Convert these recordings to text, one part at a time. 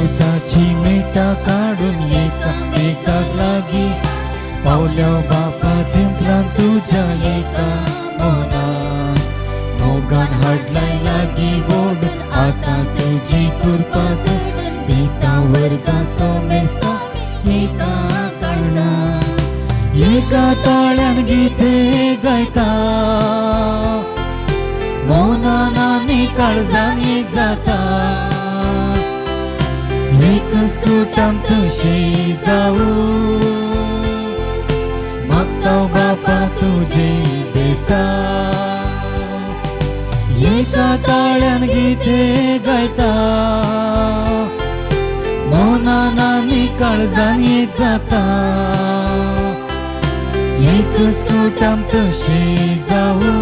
क्रुसाची मिठां काडून एकामेकाक लागीं पावल्या बापा तेंपलान तुज्या एका मनान मोगान हाडलाय लागीं ओडून आतां तुजी कृपा सोडून दिता वर्गां समेस्ता एका काळजान एका ताळ्यान गीते गायता मौनान आनी काळजान एक जाता एकच कुटाम तशें जावूं मागता बापा तुजें बेसांव एका ताळ्यान गीते गायता मौनान आनी काळजान एक जाता एकच कुटाम तशें जावूं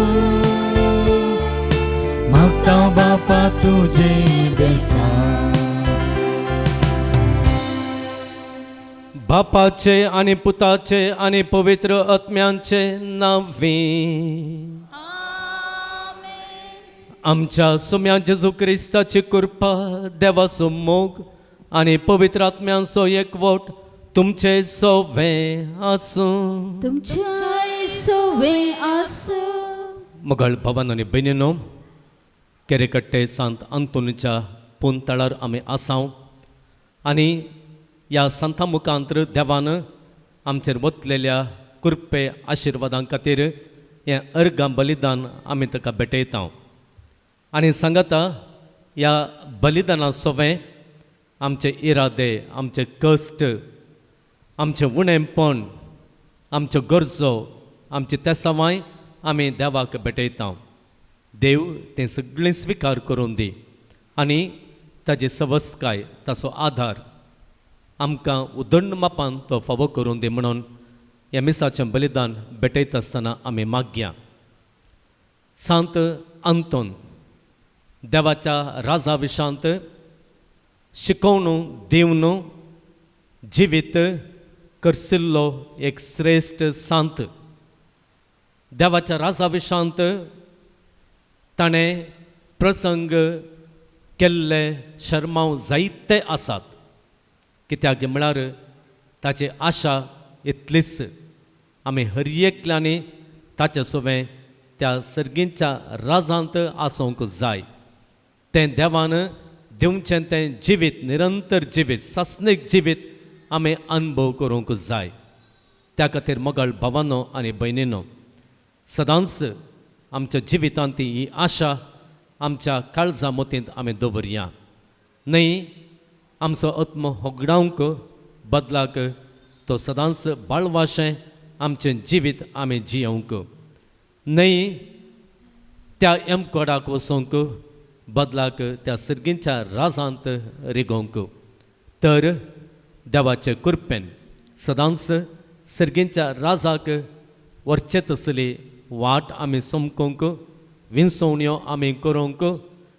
मागता बापा तुजें बेसांव. बापाचे आनी पुताचे आनी पवित्र आत्म्यांचे नांवे. आमच्या सुम्या जेजू क्रिस्ताची कृपा, देवाचो मोग आनी पवित्र आत्म्यांचो एकवट तुमचे सोवे आसूं. तुमच्या सोवे आसूं. मगळ भवन आनी भयणीनो, केरेकट्टे सांत अंतोनीच्या पुनतळार आमी आसाव आनी ह्या संता मुखांतर देवान आमचेर वतलेल्या कृपे आशिर्वादां खातीर हें अर्गां बलिदान आमी ताका भेटयता आनी सांगाता ह्या बलिदाना सोवें आमचे इरादे, आमचे कश्ट, आमचें उणेंपण, आमच्यो गरजो, आमची तेसावांय आमी देवाक भेटयता. देव तें सगळें स्विकार करून दी आनी ताजी सवस्तकाय, ताचो आदार आमकां उदंड मापान तो फावो करून दी म्हणून ह्या मिसाचें बलिदान भेटयता आसतना आमी मागया. सांत अंतोन देवाच्या राजा विशांत शिकोवन दिवन जिवीत करसिल्लो एक श्रेश्ठ सांत. देवाच्या राजा विशांत ताणें प्रसंग केल्ले शर्मांव जायते आसात, कित्याक म्हळ्यार ताची आशा इतलीच आमी हर एकल्यांनी ताचे सोवें त्या सर्गींच्या राजांत आसूंक जाय. तें देवान दिवचें तें जिवीत, निरंतर जिवीत, सासणीक जिवीत आमी अनुभव करूंक जाय. त्या खातीर मोगाळ भावानो आनी भयणीनो, सदांच आमच्या जिवितांत ही आशा आमच्या काळजा मतींत आमी दवरया, न्हय आमचो आत्म होगडावंक बदलाक तो सदांच बाळवाशें आमचें जिवीत आमी जियोवंक, न्हय त्या यमकोडाक वचोंक बदलाक त्या सर्गींच्या राजांत रिगोवंक, तर देवाचे कृपेन सदांच सर्गींच्या राजाक व्हरचे तसली वाट आमी समकोंक, विंसवण्यो आमी करूंक,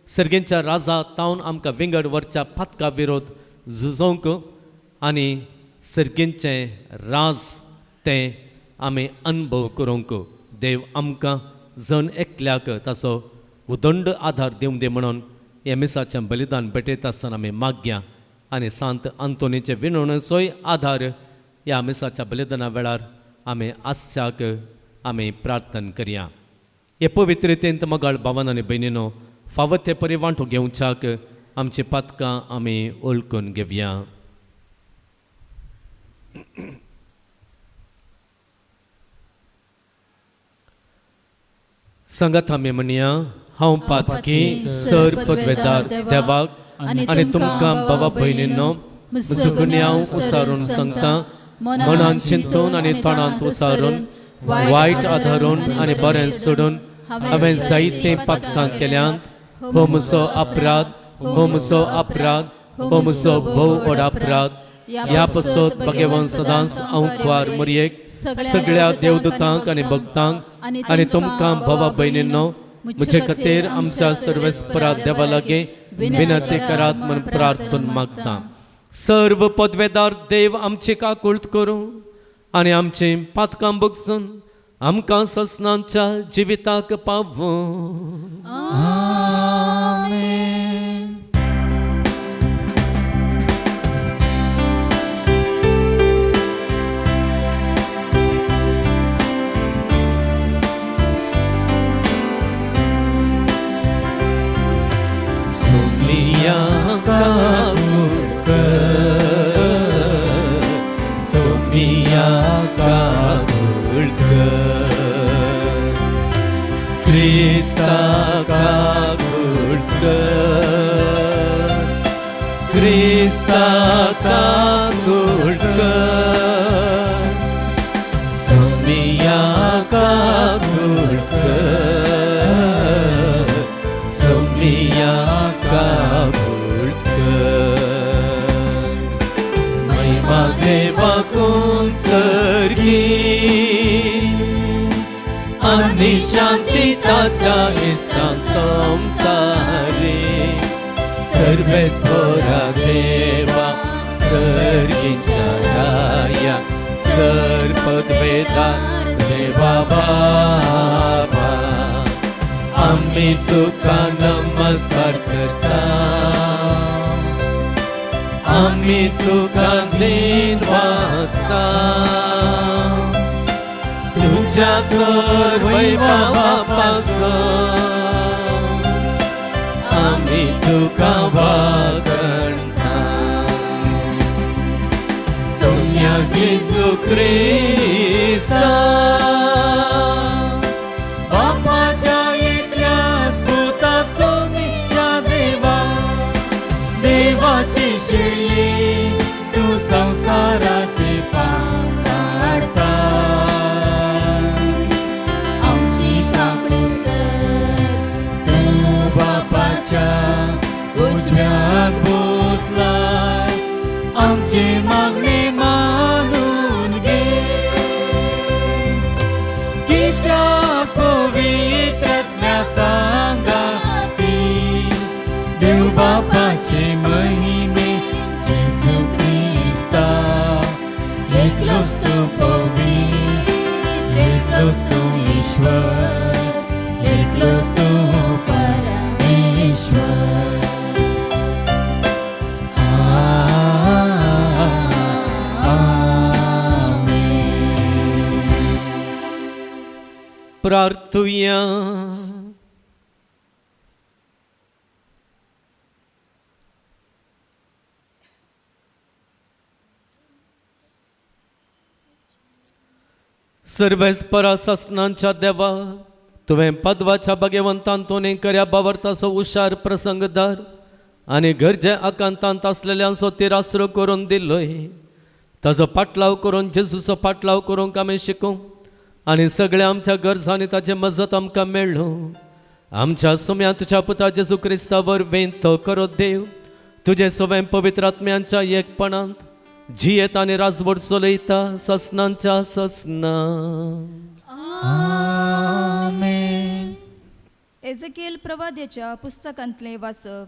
सर्गींच्या राजा तावन आमकां विंगड व्हरच्या पातका विरोध झुजोवंक आनी सर्गींचें राज तें आमी अनुभव करूंक देव आमकां जण एकल्याक ताचो उदंड आदार दिवं दी म्हणून हे मिसाचें बलिदान भेटयता आसतना आमी मागया आनी सांत अंतोनीचे विनवणेचोय आदार ह्या मिसाच्या बलिदाना वेळार आमी आसच्याक आमी प्रार्थना करया. हे पवित्रतेंत मगाळ भावन आनी भयणीनो, फावो ते परी वांटो घेवच्याक आमची पातकां आमी वळखून घेवया. सांगात आमी म्हणया, हांव पातकी सर पदवेदार देवाक आनी तुमकां बाबा भयणीनो म्हजो गुन्यांव उसारून सांगता, मनान चिंतून आनी तोंडांत उसारून, वायट आधारून आनी बरें सोडून हांवें जायतीं पातकां केल्यांत. हो म्हजो अपराध, हो म्हजो अपराध, हो म्हजो भोव व्हड अपराध. ह्या पासत भगवान सदांच हांव कुवार मोरयेक, सगळ्या देवदूतांक आनी भक्तांक आनी तुमकां भावा भयणींनो म्हजे खातीर आमच्या सर्वेस्परा देवा लागीं विनंती करात म्हूण प्रार्थन मागता. सर्व पदवेदार देव आमची काकुळट करूं आनी आमची पातकां बगसून आमकां ससनांच्या जिविताक पावूं. आमेन. क्रिस्ता काकूट कर, सोमिया काकूट कर, सोमिया काकूट कर। महिमा देवाकून सर्गी आनी शांती ताच्या इश्टां संवसारी। सर्वेस्पोरा देवा सर्गीच्या राया सर पदवेदा देवा बाबा, आमी तुका नमस्कार करता, आमी तुका दिन वाचता। तुज्या तर वैभवा पासून आमी तुका वागणता। सोम्या जेजू क्रिस्ता बापाच्या एकल्याच पुता सोम्या देवा, देवाची शिळये तूं संवसाराचे पाप काडटा। आमची काकूट कर, तूं बापाच्या उजव्याक बसलाय, आमचे मागणे मानून घे। कित्याक पवित्रज्ञा सांगाती देव बापाचे महिमे जेजू क्रिस्ता, एकलोच तूं पवित्र, एकलोच तूं ईश्वर, एकलोच तूं परमेश्वर। आमेन। प्रार्थुया। सर्वेस्परा ससनांच्या देवा, तुवें पदवाच्या भगवंतान तोने कर्या बावरताचो हुशार प्रसंगदार आनी गरजे आकांतांत आसलेल्यांचो तिरासरो करून दिलोय। ताजो पाटलाव करून जेजूचो पाटलाव करूंक आमी शिकूं आनी सगळ्या आमच्या गरजांनी ताचे मजत आमकां मेळ्ळो। आमच्या सुम्या तुज्या पुता जेजू क्रिस्ता वरवीं तो करो देव तुजे सवें पवित्र आत्म्यांच्या एकपणांत जियेत आनी राजवट चलयता ससनांच्या ससना। आमेन। एझेकिएल प्रवाद्याच्या पुस्तकांतलें वाचप।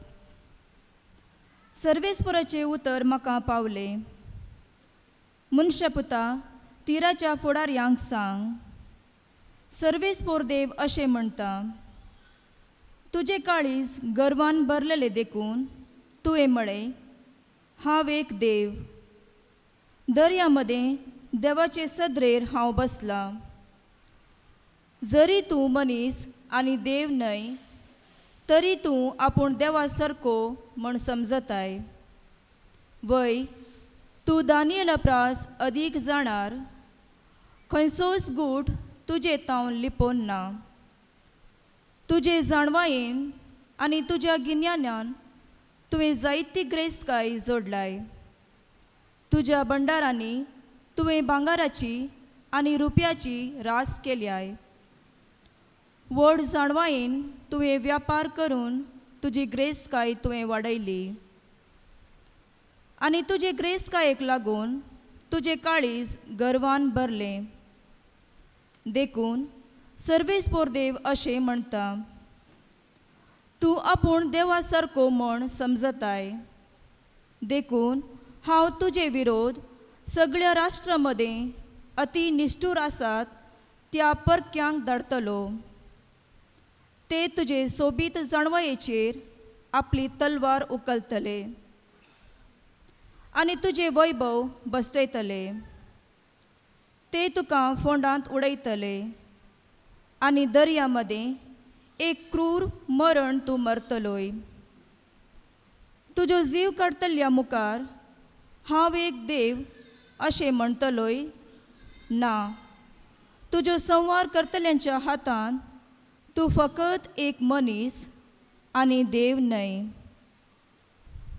सर्वेस्पराचें उतर म्हाका पावलें, मनशापुता तिराच्या फुडारयांक सांग, सर्वेस्पोर देव अशें म्हणटा, तुजें काळीज गर्वान भरलेलें देखून तुवें म्हळें, हांव एक देव, दर्या मदें देवाचे सदरेर हांव बसलां। जरी तूं मनीस आनी देव न्हय तरी तूं आपूण देवा सारको म्हण समजताय। वय तूं दानियला प्रास अदीक जाणार, खंयचोच गूट तुजे तावन लिपोवन ना। तुजे जाणवायेन आनी तुज्या गिन्यानान तुवें जायती ग्रेस्तकाय जोडलाय। तुज्या भंडारांनी तुवें भांगराची आनी रुपयाची रास केल्याय। व्हड जाणवायेन तुवें व्यापार करून तुजी ग्रेस्तकाय तुवें वाडयली आनी तुजे ग्रेस्तकायेक लागून तुजें काळीज गर्वान भरलें। देखून सर्वेस्पोर देव अशें म्हणटा, तूं आपूण देवा सारको म्हण समजताय, देखून हांव तुजे विरोध सगळ्या राष्ट्रां मदें अती निश्ठूर आसात त्या परक्यांक धाडटलो। ते तुजे सोबीत जाणवायेचेर आपली तलवार उखलतले आनी तुजें वैभव बसयतले। ते तुका फोंडांत उडयतले आनी दर्या मदें एक क्रूर मरण तूं मरतलोय। तुजो जीव काडटल्या मुखार हांव एक देव अशें म्हणटलोय ना, तुजो संवार करतल्यांच्या हातान तूं फकत एक मनीस आनी देव न्हय।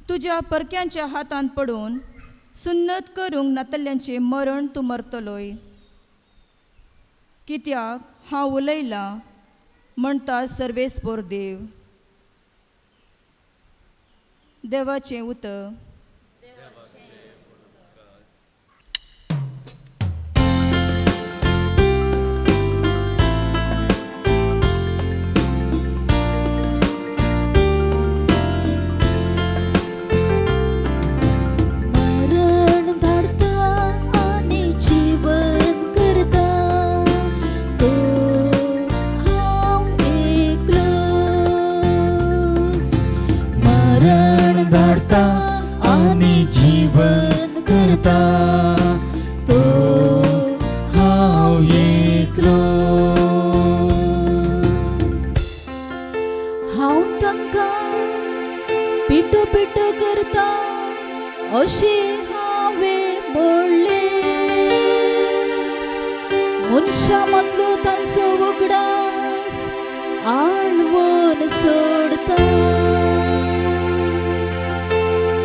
तुज्या परक्यांच्या हातांत पडून सुन्नत करूंक नातल्यांचें मरण तूं मरतलोय. कित्याक हांव उलयलां म्हणटा सर्वेस्पोर देव. देवाचें उतर. मरण धाडता आनी जीवन करता तो हांव एकलोच. मरण धाडता आनी जीवन करता तो हांव एकलोच. हांव तांकां पिटो पिटो करता अशें हांवें म्हणलें. मनशां मदलो तांचो उगडास आळवून सोडता,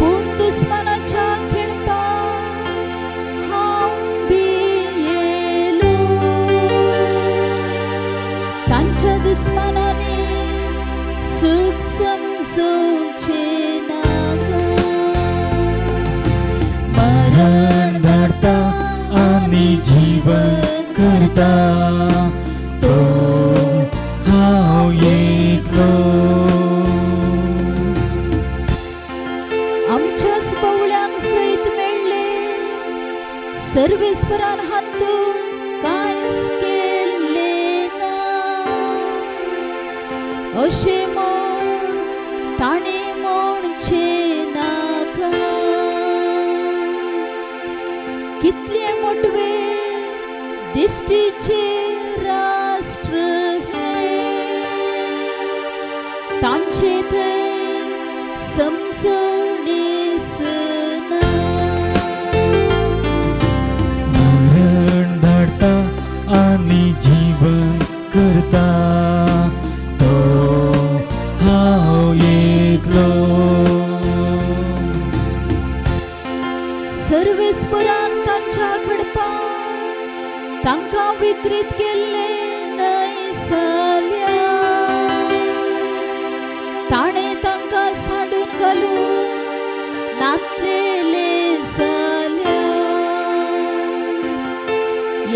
पूण दुस्मानाच्या खिणपाक हांव भियेलो. तांच्या दुस्मानांनी सुख समजोवचें नाका. मरण धाडता आनी जीवन करता तो हांव एकलोच. आमच्याच बावळ्यांक सयत मेळ्ळे सर्वेस्परान हातून कांयच केल्लें ना अशें म्हूण ताणें म्हणचें नाका. कितले मोटवे दिश्टीचे राष्ट्र हें, तांचे थंय समजणीस ना. मरण धाडता आनी जीवन करता तो हांव एकलोच. सर्वेस्परान तांच्या खडपान तांकां विकृत केल्लें न्हय जाल्यार ताणें तांकां सांडून घालून नातलेले जाल्यार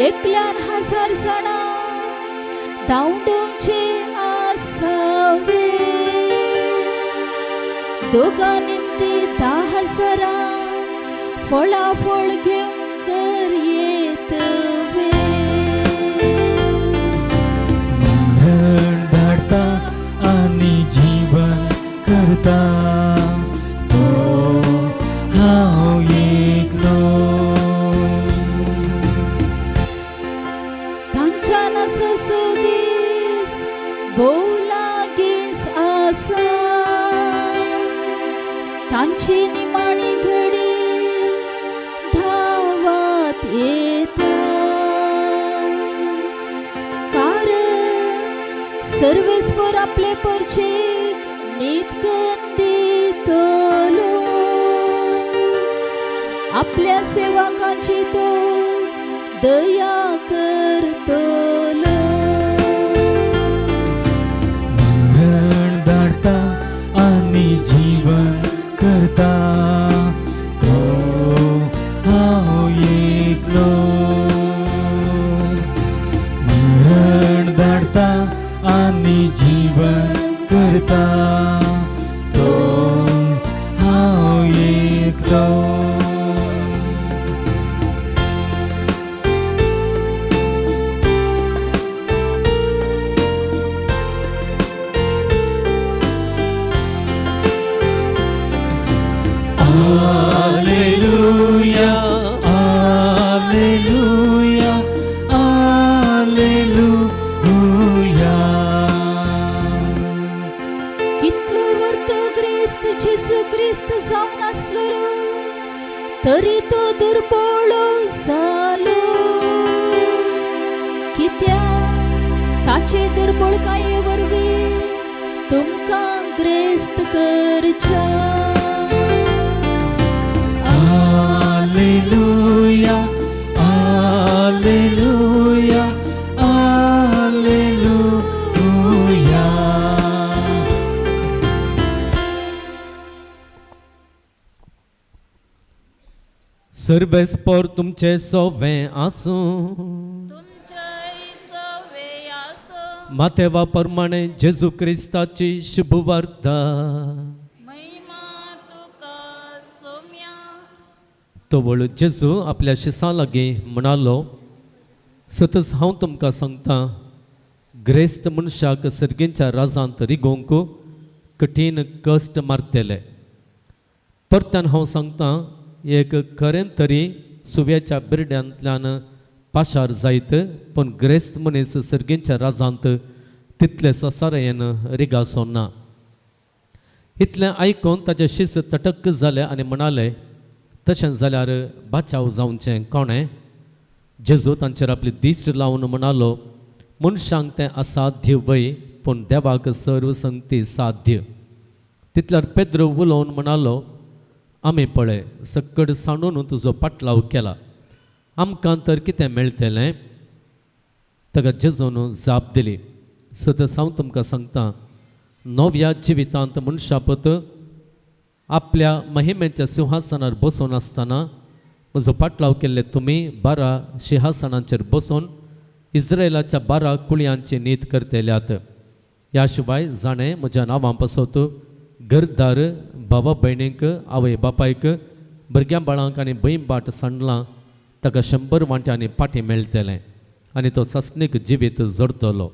एकल्यान 1000 जाणां धांवडोवचे आसावे, दोगां निमती 10,000 फळाफळ घेवन कर येतवे. मरण धाडता आनी जीवन करता तो हांव एकलोच. तांच्या नासो दीस भोव लागींच आसा, तांची निमाणी घडी धांवात येता. कारण सर्वेस्पर आपले परचेक नीतकन दितलो, आपल्या सेवकांची तो दया करतलो. मरण धाडता आनी जीवन करता तो हांव एकलोच. मरण धाडता आनी जीवन करता तो हांव एकलोच. Alleluia, Alleluia, Alleluia. कितलो वर्तो ग्रेस्त जेसू क्रिस्त जावन आसलो तरी तो दुर्बळ जालो. कित्याक ताचे दुर्बळकाये वरवीं तुमकां ग्रेस्त करच्या. सर्वेस्पर तुमचे सोवे आसूं. तुमच्याय सवे आसो. मातेवा प्रमाणे जेजू क्रिस्ताची शुभवार्ता. महिमा तुका सोम्या. तवळ जेजू आपल्या शिसां लागीं म्हणालो, सतच हांव तुमकां सांगता, ग्रेस्त मनशाक सर्गींच्या राजांत रिगोवंक कठीण कश्ट मारतले. परत्यान हांव सांगता, एक खरें तरी सुव्याच्या बिरड्यांतल्यान पाशार जायत, पूण ग्रेस्त मनीस सर्गींच्या राजांत तितले ससारायेन रिगासो ना. इतलें आयकून ताचे शीस तटक्क जाले आनी म्हणाले, तशें जाल्यार बाचाव जावचें कोणें? जेजू तांचेर आपली दिश्ट लावन म्हणालो, मनशांक तें असाध्य वय, पूण देवाक सर्व संगती साध्य. तितल्यार पेद्रो उलोवन म्हणालो, आमी पळय सक्कड सांडून तुजो पाटलाव केला, आमकां तर कितें मेळटलें? ताका जेजून जाप दिली, सदस हांव तुमकां सांगता, नव्या जिवितांत मनशापत आपल्या महिमेच्या सिंहासनार बसून आसतना म्हजो पाटलाव केल्ले तुमी 12 सिंहासनांचेर बसून इस्रायलाच्या 12 कुळयांची नीत करतल्यात. ह्या शिवाय जाणें म्हज्या नांवां पासत घरदार, भावा भयणींक, आवय बापायक, भुरग्यां बाळांक आनी भंय बाट सांडलां ताका 100 वांट्यांनी फाटीं मेळटलें आनी तो सासणीक जिवीत जोडटलो.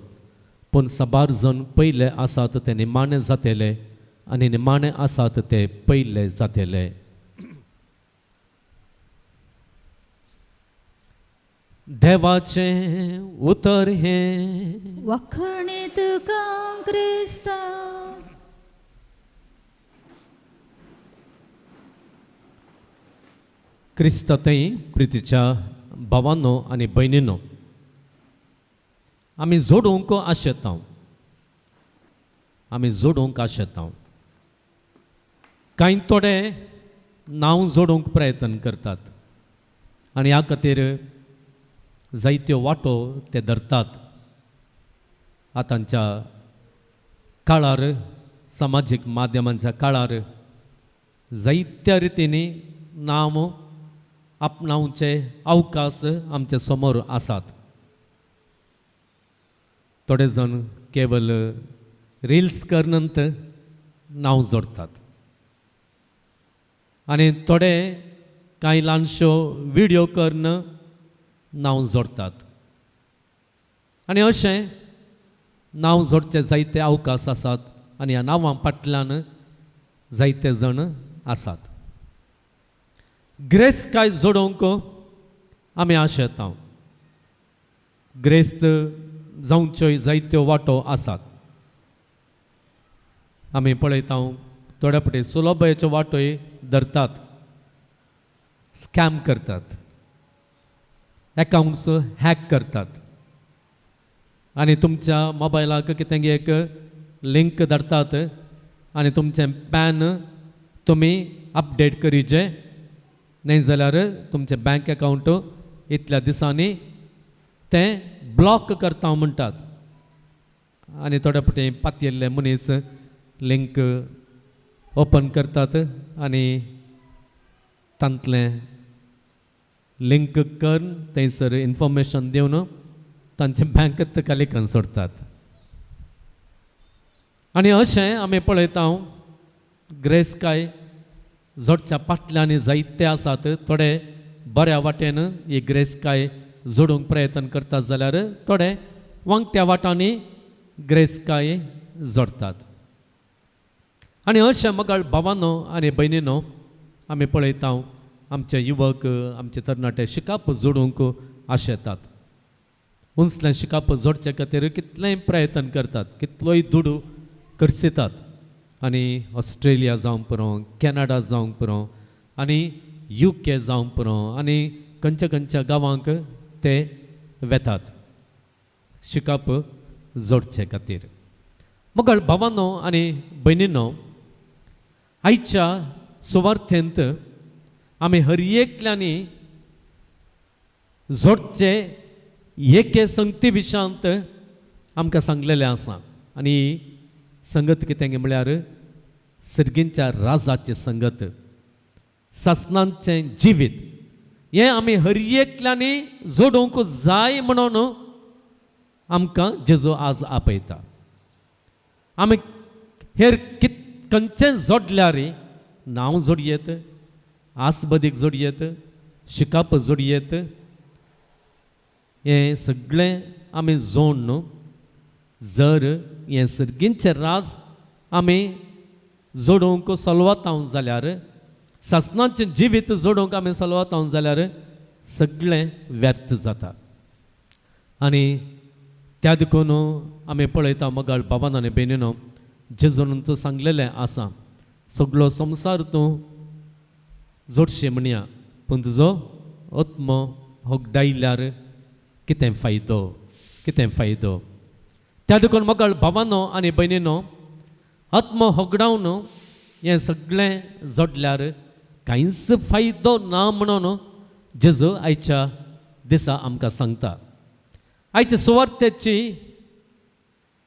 पूण साबार जण पयले आसात ते निमाणे जातले आनी निमाणे आसात ते पयले जातले. देवाचें उतर हें. वाखणे तुका क्रिस्ता. क्रिस्तातय प्रितीच्या भावांनो आनी भयणीनो, आमी जोडूंक आशेता, आमी जोडूंक आशेता. कांय थोडे नांव जोडूंक प्रयत्न करतात आनी ह्या खातीर जायत्यो वाटो ते धरतात. आतांच्या काळार, समाजीक माध्यमांच्या काळार जायत्या रितींनी नांव आपणावचे अवकाश आमचे समोर आसात. थोडे जाण केवल रिल्स करनंत नांव जोडटात आनी थोडे कांय ल्हानश्यो विडियो करून नांव जोडटात आनी अशें नांव जोडचे जायते अवकाश आसात आनी ह्या नांवां फाटल्यान जायते जाण आसात. ग्रेस्त काय जोडोवंक आमी आशेता. ग्रेस्त जावच्यो जायत्यो वाटो आसात. आमी पळयता थोड्या फावटी सुलभयाच्यो वाटोय धरतात, स्कॅम करतात, एकावंट्स हॅक करतात आनी तुमच्या मोबायलाक कितें एक लिंक धाडटात आनी तुमचें पॅन तुमी अपडेट करीचे, न्हय जाल्यार तुमचें बँक एकावंट इतल्या दिसांनी तें ब्लॉक करता म्हणटात आनी थोड्या फावटी पातयेल्ले मनीस लिंक ओपन करतात आनी तांतलें लिंक करून थंयसर इन्फॉर्मेशन दिवन तांचे बँकेत खाली सोडटात. आनी अशें आमी पळयता ग्रेस काय जोडच्या पाटल्यांनी जायते आसात. थोडे बऱ्या वाटेन ही ग्रेस काय जोडूंक प्रयत्न करतात जाल्यार थोडे वांकट्या वाटांनी ग्रेस काय जोडटात. आनी अशें मगळ भावानो आनी भयणीनो आमी पळयता आमचे युवक, आमचे तरणाटे शिकाप जोडूंक आशेतात. उंचलें शिकाप जोडचे खातीर कितलेंय प्रयत्न करतात, कितलोय दुडू खर्चितात आनी ऑस्ट्रेलिया जावंक पुरो, कॅनडा जावंक पुरो आनी युके जावंक पुरो आनी खंयच्या खंयच्या गांवांक ते वेतात शिकाप जोडचे खातीर. मगळ भावानो आनी भयणीनो, आयच्या सुवार्थेंत आमी हर एकल्यांनी जोडचे एके संगती विशांत आमकां सांगलेलें आसा. आनी संगत कितें म्हळ्यार सर्गींच्या राजाचें संगत, सासणांचें जिवीत. हें आमी हर एकल्यांनी जोडूंक जाय म्हणून आमकां जेजू आज आपयता. आमी हेर कित खंयचें जोडल्यार, नांव जोडयेत, आसबदीक जोडयेत, शिकाप जोडयेत, हें सगळें आमी जोडून जर हें सर्गींचें राज आमी जोडूंक सलवताव जाल्यार, सासणाचें जिवीत जोडूंक आमी सलवताव जाल्यार सगळें व्यर्थ जाता. आनी त्या देखून आमी पळयता मगाळ बाबान आनी भयणीनो, जेजून तूं सांगलेलें आसा, सगळो संवसार तूं जोडशें म्हणया, पूण तुजो आत्मो होगडायल्यार कितें फायदो, कितें फायदो. त्या देखून मगाळ भावानो आनी भयणीनो, आत्मो होगडावन हें सगळें जोडल्यार कांयच फायदो ना म्हणून जेजू आयच्या दिसा आमकां सांगता. आयच्या सुवार्तेची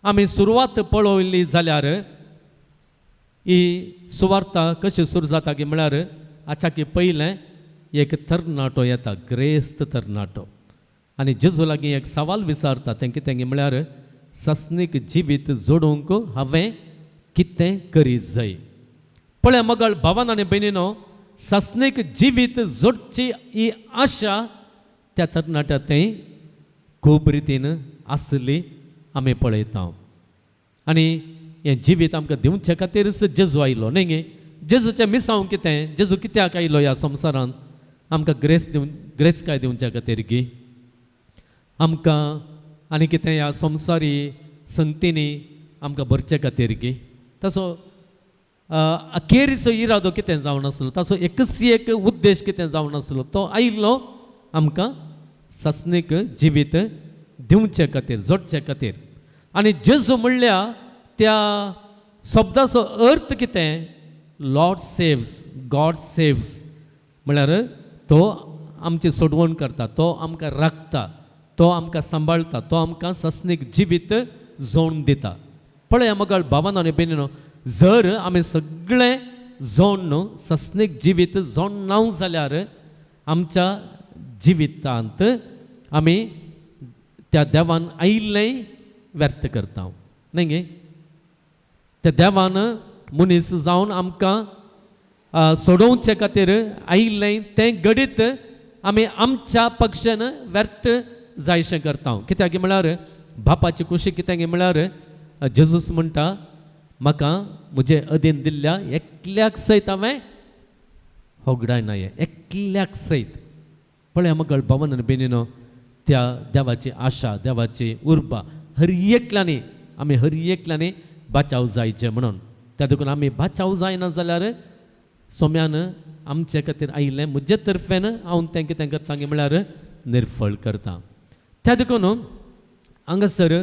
आमी सुरवात पळयली जाल्यार ही सुवार्ता कशी सुरू जाता की म्हळ्यार आचाकी पयलें एक तरणाटो येता, ग्रेस्त तरणाटो, आनी जेजू लागीं एक सवाल विचारता. तें कितें म्हळ्यार सासणीक जिवीत जोडूंक हांवें कितें करी जाय. पळय मगळ भावान आनी भयणीनो, सासणीक जिवीत जोडची ही आशा त्या तरणाट्या थंय खूब रितीन आसली आमी पळयता. आनी हें जिवीत आमकां दिवचे खातीरच जेजू आयलो न्ही गे. जेजूचें मिसांव कितें, जेजू कित्याक आयलो ह्या संवसारांत? आमकां ग्रेस दिवन, ग्रेस काय दिवच्या खातीर गी आमकां आनी कितें ह्या संवसारी संगतींनी आमकां भरचे खातीर गी. तसो अखेरीचो इरादो कितें जावन आसलो, ताचो एकच एक उद्देश कितें जावन आसलो, तो आयलो आमकां सासणीक जिवीत दिवचे खातीर, जोडचे खातीर. आनी जेजू म्हणल्या त्या शब्दाचो अर्थ कितें, लॉर्ड सेव्स, गॉड सेव्स, म्हळ्यार तो आमची सोडवण करता, तो आमकां राखता, तो आमकां सांबाळटा, तो आमकां सासणीक जिवीत जोडून दिता. पळया मगळ भावान आनी भयणीनो, जर आमी सगळें जोडून सासणीक जिवीत जोडना जाल्यार आमच्या जिवितांत आमी त्या देवान आयिल्लें व्यर्थ करता न्ही गे. त्या देवान मनीस जावन आमकां सोडोवचे खातीर आयिल्लें तें घडीत आमी आमच्या पक्षान व्यर्थ जायशें करता. कित्याक म्हळ्यार बापाची कुशी कित्याक म्हळ्यार जेजूस म्हणटा, म्हाका म्हजे अधीन दिल्ल्या एकल्याक सयत हांवें होगडायना, एकल्याक सयत. पळया मगळ भावन आनी भयणीनो, त्या देवाची आशा, देवाची उर्बा हर एकल्यांनी, आमी हर एकल्यांनी बाचाव जायचे म्हणून. त्या देखून आमी बाचाव जायना जाल्यार सोम्यान आमचे खातीर आयिल्लें म्हजे तर्फेन हांव तें कितें करता म्हळ्यार निर्फळ करता. त्या देखून हांगासर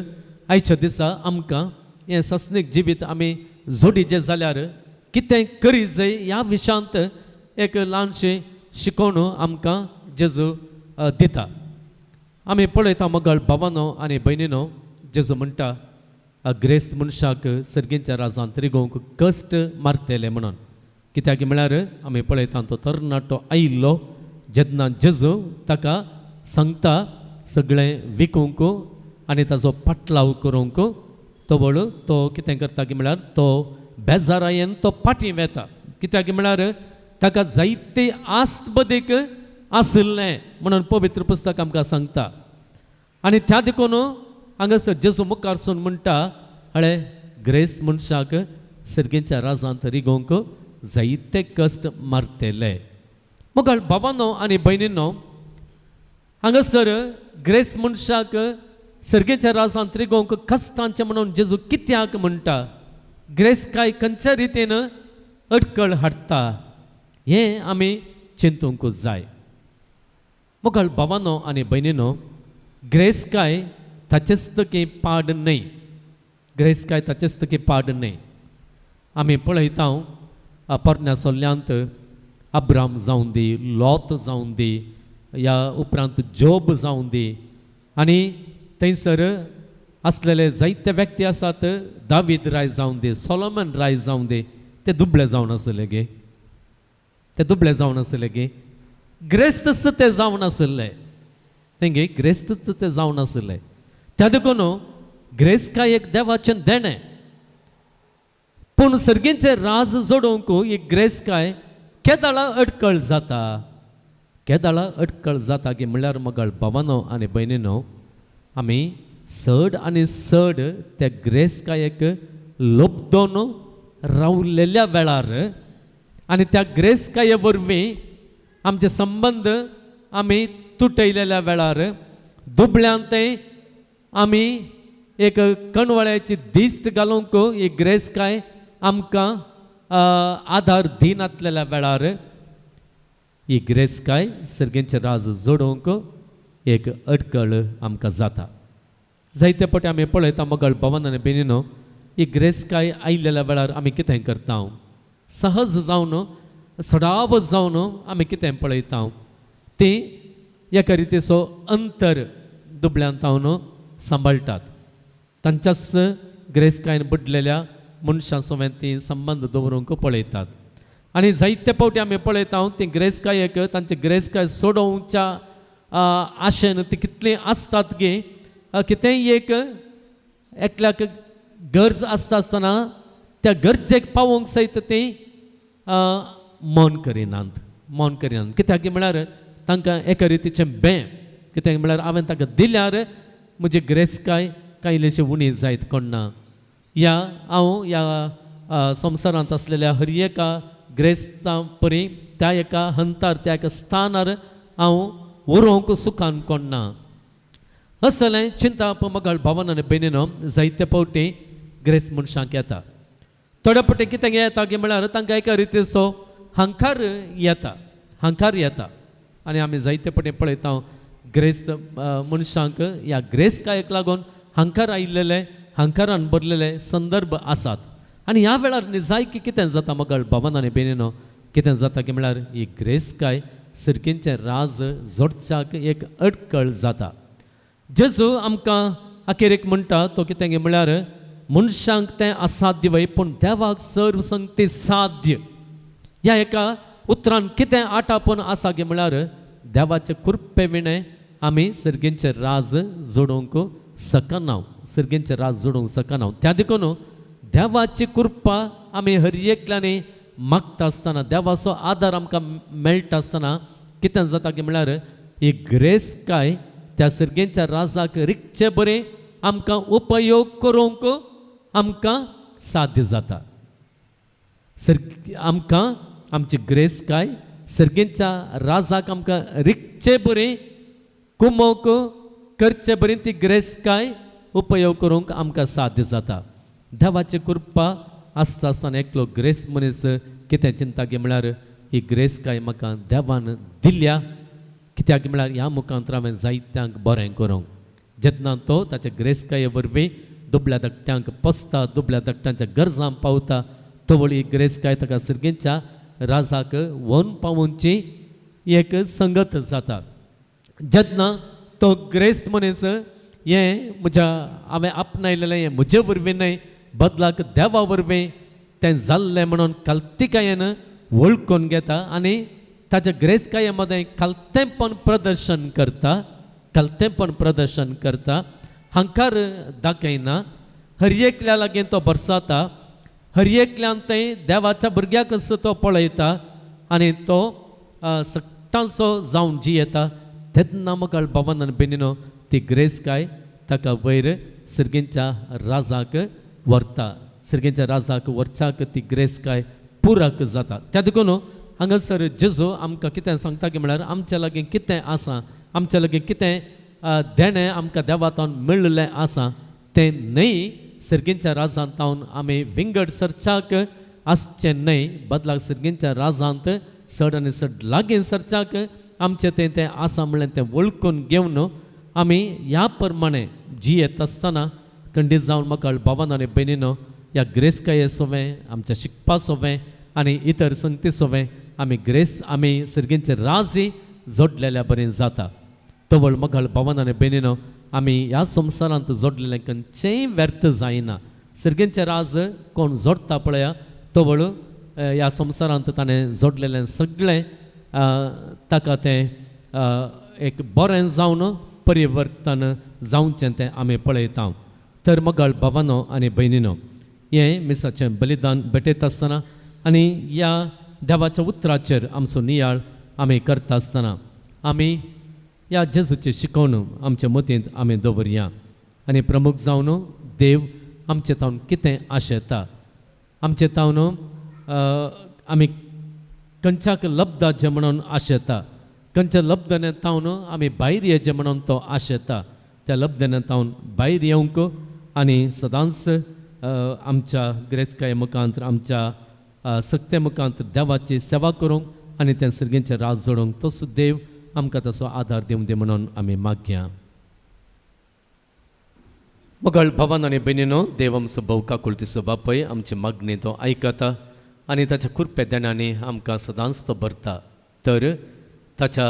आयच्या दिसा आमकां हें सासणीक जिवीत आमी जोडीचें जाल्यार कितें करी जाय ह्या विशयांत एक ल्हानशें शिकोवण आमकां जेजू दिता. आमी पळयता मगळ भावानो आनी भयणीनो, जेजू म्हणटा ग्रेस्त मनशाक सर्गींच्या राजांत रिगोवंक कश्ट मारतले म्हणून. कित्याक म्हळ्यार आमी पळयता तो तरणाटो आयिल्लो जेन्ना जेजू ताका सांगता सगळें विकूंक आनी ताजो पाटलाव करूंक, तवळ तो कितें करता की म्हळ्यार तो बेजारायेन तो फाटीं वेता. कित्याक म्हळ्यार ताका जायते आस्त बदीक आशिल्लें म्हणून पवित्र पुस्तक आमकां सांगता. आनी त्या देखून हांगासर जेजू मुखारसून म्हणटा, हळे ग्रेस्त मनशाक सर्गींच्या राजांत रिगोवंक जायते कश्ट मारतले. मगळ भावानो आनी भयणीनो, हांगासर ग्रेस्त मनशाक सर्गेच्या राजांत रिगोवंक कश्टांचें म्हणून जेजू कित्याक म्हणटा, ग्रेस काय खंयच्या रितीन अडकळ हाडटा हें आमी चिंतूंक जाय. मगळ भावानो आनी भयणीनो, ग्रेस काय ताचेच तकी पाड न्हय, ग्रेस काय ताचेच तकी पाड न्हय. आमी पळयता पोरण्या सोल्ल्यांत अब्राम जावन दी, लोत जावन दी, ह्या उपरांत जोब जावन दी, आनी थंयसर आसलेले जायते व्यक्ती आसात, दावीद राय जावन दी, सोलोमन राय जावन दी, ते दुबळे जावन आसले गे, ते दुबळे जावन आसले गे. ग्रेस्तच ते जावन आशिल्ले, तेंगे ग्रेस्तच ते जावन आशिल्ले. त्या देखून ग्रेसकाय एक देवाचें देणें, पूण सर्गींचें राज जोडोवंक एक ग्रेसकाय केदाळा अडकळ जाता, केदाळा अडकळ जाता की म्हणल्यार मगळ भावानो आनी भयणीनो, आमी चड आनी चड त्या ग्रेसकायेक लोबदोन रावलेल्या वेळार आनी त्या ग्रेसकाये वरवीं आमचे संबंद आमी तुटयलेल्या वेळार दुबळ्यान ते आमी एक कणवळ्याची दिश्ट घालूंक एक ग्रेसकाय आमकां आदार दिनातलेल्या वेळार ही ग्रेसकाय सर्गेंचे राज जोडोवंक एक अडकळ आमकां जाता. जायते पटे आमी पळयता मगळ भवन आनी बेनीनो, ही ग्रेसकाय आयिल्ल्या वेळार आमी कितें करता, सहज जावन सडाव जावन आमी कितें पळयता, ती एका रितीचो अंतर दुबळ्यांत तावन सांबाळटात. तांच्याच ग्रेसकायन बुडलेल्या मनशां समेत ती संबंद दवरूंक पळयतात. आनी जायते फावटी आमी पळयता ती ग्रेसकायेक तांचे ग्रेसकाय सोडोवच्या आशेन ती कितलीं आसतात गे, कितेंय एक एकल्याक गरज आसता आसतना त्या गरजेक पावोवंक सयत ती मन करिनात, मन करिनात. कित्याक म्हळ्यार तांकां एका रितीचें बें, कित्याक म्हळ्यार हांवें ताका दिल्यार म्हजी ग्रेसकाय कांय इल्लीशी उणी जायत कोण ना. ह्या हांव ह्या संवसारांत आसलेल्या हर एका ग्रेस्ता परी त्या एका हंतार त्या एका स्थानार हांव उरोवंक सुखान कोण ना. असलें चिंताप मगळ भावन आनी भयणीनो जायते फावटी ग्रेस मनशांक येता. थोड्या फावटी कितें येता की म्हळ्यार तांकां एका रितीचो हंकार येता, हंकार येता. आनी आमी जायते फावटी पळयता ग्रेस मनशांक ह्या ग्रेसकायेक लागून हंकार आयिल्लेले, हंकारान भरलेले संदर्भ आसात. आनी ह्या वेळार निजायकी कितें जाता मगळ भावन आनी भयणीनो, कितें जाता की म्हळ्यार ही ग्रेसकाय सिरकींचें राज जोडच्याक एक अडकळ जाता. जेजू आमकां अखेरेक म्हणटा तो कितें म्हळ्यार मनशांक तें असाध्य वय, पूण देवाक सर्व संगती साध्य. ह्या एका उतरान कितें आटापून आसा की म्हळ्यार देवाचे कृपे विणें आमी सर्गींचें राज जोडूंक शकना, सर्गींचें राज जोडूंक शकना. त्या देखून देवाची कृपा आमी हर एकल्यांनी मागता आसतना, देवाचो आदार आमकां मेळटा आसतना कितें जाता की म्हळ्यार ही ग्रेसकाय त्या सर्गेंच्या राजाक रिगचे बरें आमकां उपयोग करूंक आमकां साध्य जाता. आमकां आमची ग्रेसकाय सर्गेंच्या राजाक आमकां रिगचे बरें कुमोक करचे बरें ती ग्रेसकाय उपयोग करूंक आमकां साध्य जाता. देवाची कृपा आसता आसतना एकलो ग्रेस मनीस कितें चिंता की म्हळ्यार ही ग्रेसकाय म्हाका देवान दिल्या, कित्याक म्हळ्यार ह्या मुखांत हांवें जायत्यांक बरें करूंक. जेन्ना तो ताच्या ग्रेसकाये वरवीं दुबळ्या धाकट्यांक पोसता, दुबळ्या धाकट्यांच्या गरजांक पावता, तवळ ही ग्रेसकाय ताका सर्गेंच्या राजाक व्हरून पावोवची एक संगत जाता. जेन्ना तो ग्रेस मनीस हें म्हज्या हांवें आपणायलेलें हें म्हजे वरवीं न्हय बदलाक देवा वरवीं तें जाल्लें म्हणून कालतिकायेन वळखून घेता आनी ताच्या ग्रेसकाये मदें खालतेंपण प्रदर्शन करता, खालतेंपण प्रदर्शन करता, हंकार दाखयना. हर एकल्या लागीं तो बरसाता, हर एकल्यान तें देवाच्या भुरग्याकच तो पळयता आनी तो सट्टांचो जावन जियेता. तेन्ना मगळ भावन आनी भयणीनो ती ग्रेसकाय ताका वयर सर्गेंच्या राजाक व्हरता, सर्गेंच्या राजाक व्हरच्याक ती ग्रेसकाय पुरक जाता. त्या देखून हांगासर जेजू आमकां कितें सांगता की म्हळ्यार आमच्या लागीं कितें आसा, आमच्या लागीं कितें देणें आमकां देवातावन मेळिल्लें आसा तें न्हय सर्गेंच्या राजांत तावन आमी विंगड सरच्याक आसचें न्हय, बदलाक सर्गेंच्या राजांत चड आनी चड लागीं सरच्याक आमचें तें तें आसा म्हणलें तें वळखून घेवन आमी ह्या प्रमाणे जियेत आसतना खंडीत जावन म्हाका भावान आनी भयणीनो ह्या ग्रेसकाये सोवें आमच्या शिकपा सोवें आनी इतर संगती सोवें आमी ग्रेस आमी सर्गेंचे राजी जोडलेल्या बरें जाता. तवळ मगळ भावान आनी भयणीनो आमी ह्या संवसारांत जोडलेलें खंयचेंय व्यर्थ जायना. सर्गेंचे राज कोण जोडटा पळया तवळ ह्या संवसारांत ताणें जोडलेलें सगळें ताका तें एक बरें जावन परिवर्तन जावचें तें आमी पळयता. तर मगळ भावानो आनी भयणीनो, हें मिसाचें बलिदान भेटयता आसतना आनी ह्या देवाच्या उतराचेर आमचो नियाळ आमी करता आसतना आमी ह्या जेजूची शिकवण आमच्या मतींत आमी दवरया आनी प्रमुख जावन देव आमचे तावन कितें आशेता, आमचे तावन आमी खंयच्याक लब्धाचें म्हणून आशेता, खंयच्या लब्धने तावन आमी भायर येचें म्हणून तो आशेता, त्या लब्धने तावन भायर येवंक आनी सदांच आमच्या ग्रेसकाय मुखांत आमच्या सक्ते मुखांत देवाची सेवा करूंक आनी त्या सर्गींचें राज जोडूंक तसो देव आमकां तसो आदार दिवं दी म्हणून आमी मागया. मगळ भवन आनी भयणीनो, देव आमचो भोव काकुळतीचो बापय आमची मागणी तो आयकता आनी ताच्या कृपे देण्यांनी आमकां सदांच तो भरता. तर ताच्या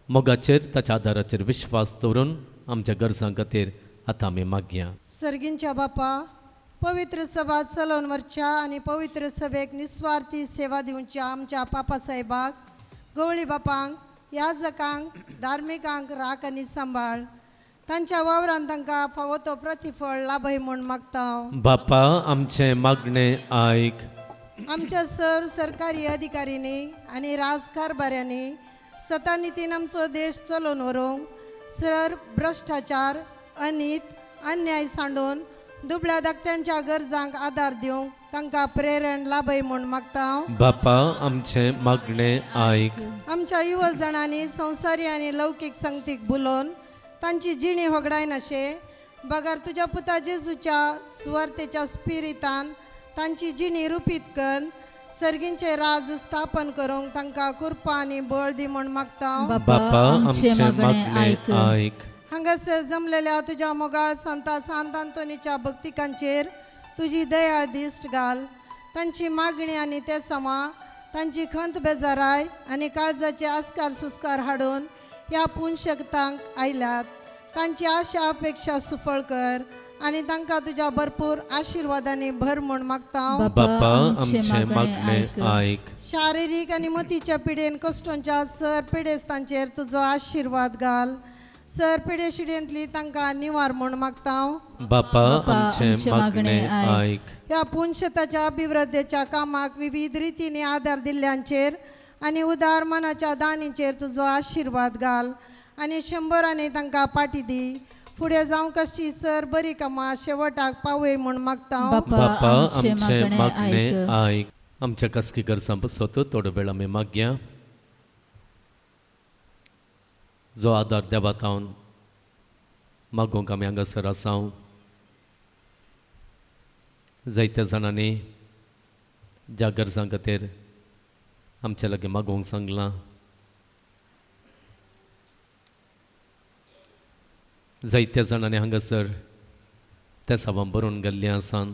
मोगाचेर ताच्या आदाराचेर विश्वास दवरून आमच्या गरजां खातीर आतां आमी मागया. सर्गींच्या बापा, पवित्र सभा चलोवन व्हरच्या आनी पवित्र सभेक निस्वार्थी सेवा दिवच्या आमच्या पापासाहेबाक, गवळी बापांक, याजकांक, धार्मिकांक राख आनी सांबाळ. तांच्या वावरान तांकां फावो तो प्रतिफळ लाभय म्हूण मागता. बापा आमचें मागणें आयक. आमच्या सर सरकारी अधिकाऱ्यांनी आनी राजकारभाऱ्यांनी सतानितीन आमचो देश चलोवन व्हरूंक सर भ्रश्टाचार, अनीत, अन्याय सांडून दुबळ्या धाकट्यांच्या गरजांक आदार दिवंक तांकां प्रेरण लाभय म्हूण मागता. बापा आमचें मागणें आयक. आमच्या युवा जाणांनी संवसारी आनी लौकीक संगतीक भुलोवन तांची जिणी होगडायनाशे बगर तुज्या पुता जेजूच्या सुवार्थेच्या स्पिरितान तांची जिणी रुपीत कर सर्गींचे राज स्थापन करूंक तांकां कृपा आनी बळ दी म्हूण मागता. बापा आमचें मागणें आयक. हांगासर जमलेल्या तुज्या मोगाळ संता सांत आंतोनीच्या भक्तिकांचेर तुजी दयाळ दिश्ट घाल. तांची मागणी आनी ते समा तांची खंत बेजाराय आनी काळजाचे आस्कार सुस्कार हाडून ह्या पुनशक्तांक आयल्यात. तांची आशा अपेक्षा सुफळ कर आनी तांकां तुज्या भरपूर आशिर्वादांनी भर म्हूण मागता. बापा आमचें मागणें आयक. शारिरीक आनी मतीच्या पिडेन कश्टांच्या सर पिडेस्तांचेर तुजो आशिर्वाद घाल. सर पिडेशिडेंतली तांकां निवार म्हूण मागता. बापा आमचें मागणें आयक. ह्या पुनशताच्या अभिवृद्धीच्या कामाक विविध रितींनी आदार दिल्ल्यांचेर आनी उदार मनाच्या दानीचेर तुजो आशिर्वाद घाल आनी शंबरांनी तांकां पाटी दी. फुडें जावंक आसची सर बरी कामां शेवटाक पावय म्हूण मागता. बापा आमचें मागणें आयक. आमच्या खासगी गरजां पासत थोडो वेळ आमी मागया. जो आदार देवा तावन मागूंक आमी हांगासर आसा. जायत्या जाणांनी ज्या गरजां खातीर आमच्या लागीं मागूंक सांगलां, जायत्या जाणांनी हांगासर त्या सावां बरोवन गेल्लीं आसात.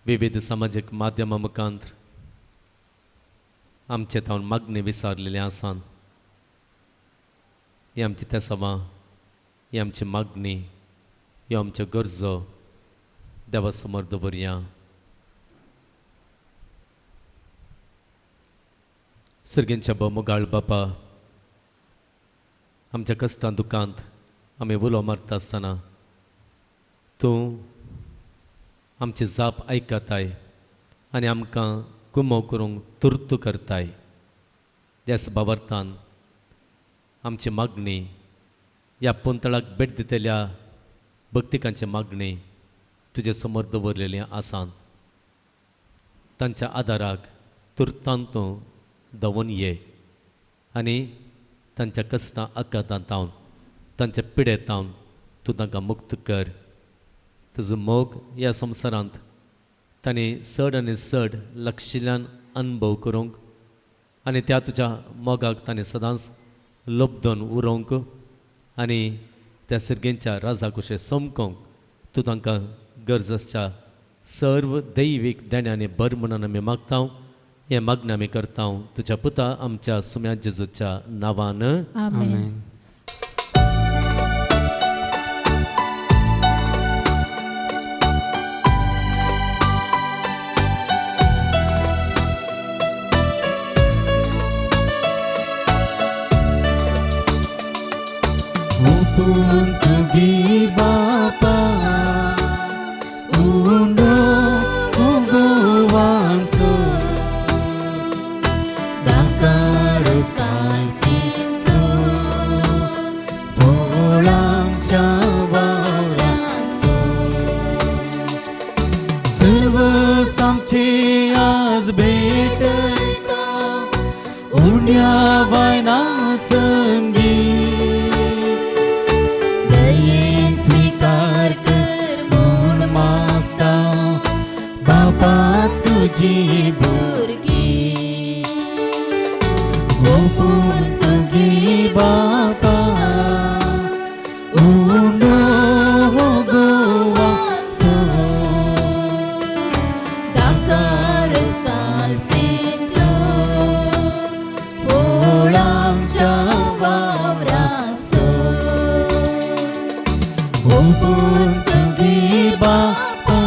विविध समाजीक माध्यमां मुखांत आमचे तावन मागणी विचारलेली आसात. ही आमची तेसावां, ही आमची मागणी, ह्यो आमच्यो गरजो देवा समोर दवरया. सर्गेंच्या मोगाळ बापा, आमच्या कश्टां दुकांत आमी उलो मारता आसतना तूं आमची जाप आयकताय आनी आमकां गुमो करूंक तुर्त करताय. त्याच बाबर्थान आमची मागणी ह्या पुंतळाक भेट दितल्या भक्तिकांची मागणी तुजे समोर दवरलेली आसात. तांच्या आदाराक तुर्तान तूं दवरून ये आनी तांच्या कश्टां आकांतां तावन तांच्या पिडेतावन तूं तांकां मुक्त कर. तुजो मोग ह्या संवसारांत तांणी चड आनी चड लक्षिल्ल्यान अनुभव करूंक आनी त्या तुज्या मोगाक तांणी सदांच लब्दून उरोवंक आनी त्या सर्गेंच्या राजा कुशे समकोंक तूं तांकां गरज आसच्या सर्व दैवीक देण्यांनी भर म्हणून आमी मागता. हें मागणें आमी करता तुज्या पुता आमच्या सुम्या जेजूच्या नांवान. आमेन. ओपून तुगी बापा उंडो उगोवासो दाकारुस्तासिंतू फळांच्या वावरासो सर्व आमचे आज भेटता उंड्या वायना संगी दयेन स्वीकार कर म्हूण मागता बापा तुजी भुरगीं ओपून तुगी बापा उंडो गोवासो दाकारुस्तासिंतलो फळांच्या वावरासो ओपून तुगी बापा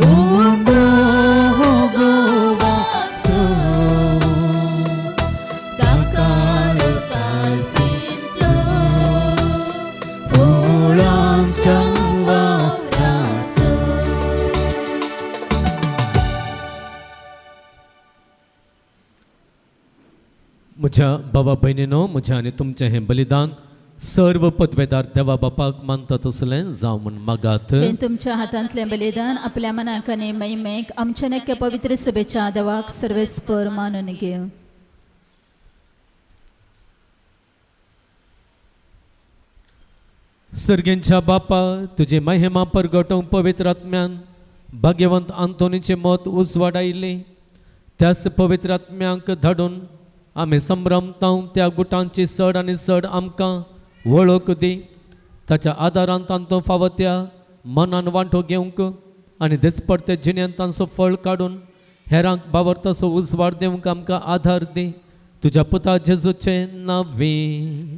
उंडो गोवासो दाकारुस्तासिंतलो फळांच्या वावरासो. म्हज्या बाबा भयणीनो, म्हज्या आनी तुमचें हें बलिदान सर्व पदवेदार देवा बापाक मानता तसलें जावं म्हूण मागात. हें तुमच्या हातांतलें बलिदान आपल्या मनाक आनी महिमेक आमच्या नक्या पवित्र सभेच्या देवाक सर्वेस्पर मानून घेवं. सर्गेंच्या बापा, तुजी महिमा परगटोवंक पवित्र आत्म्यान भाग्यवंत आंतोनीचें मत उजवाडायलें. त्याच पवित्र आत्म्यांक धाडून आमी संभ्रमतां त्या गुटांची चड आनी चड आमकां वळख दी. ताच्या आदारान तांचो फावो त्या मनान वांटो घेवंक आनी दिसपडते जिणेंत तांचो फळ काडून हेरांक बावरताचो उजवाड दिवंक आमकां आधार दी. तुज्या पुता जेजूचें नांवी.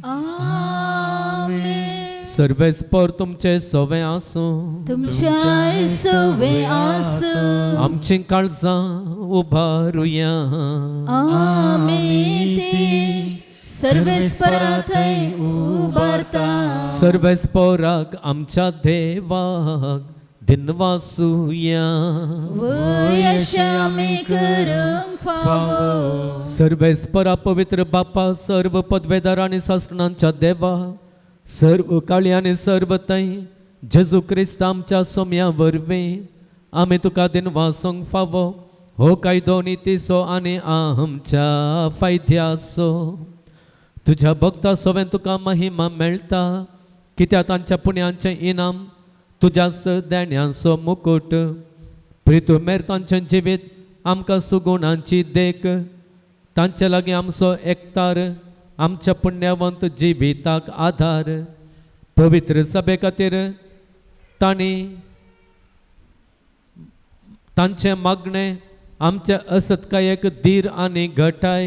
आमेन. सर्वेस्पर तुमचें सवें आसूं. तुमच्या सवे आसूं. आमचीं काळजां उबारुया. आमी ती सर्वेस्परा थंय उबारता. सर्वेस्पराक आमच्या देवाक दिनवासुया. वय अशें आमी करूंक फावो. सर्वेस्परा पवित्र बापा, सर्व पदवेदार आनी सासणांच्या देवा, सर्व काळी आनी सर्व थंय जेजू क्रिस्त आमच्या सोम्या वरवीं आमी तुका दिनवासूंक फावो. हो कायदो नितीचो आनी आमच्या फायद्याचो. तुज्या भक्ता सवें तुका महिमा मेळटा, कित्याक तांच्या पुण्यांचें इनाम तुज्याच देण्यांचो मुकूट. प्रितुमेर तांचें जिवीत आमकां सुगुणांची देख, तांचे लागीं आमचो एकतार, आमच्या पुण्यवंत जिविताक आधार. पवित्र सभे खातीर तांणी तांचें मागणें आमच्या असत्कायेक धीर आनी घटाय,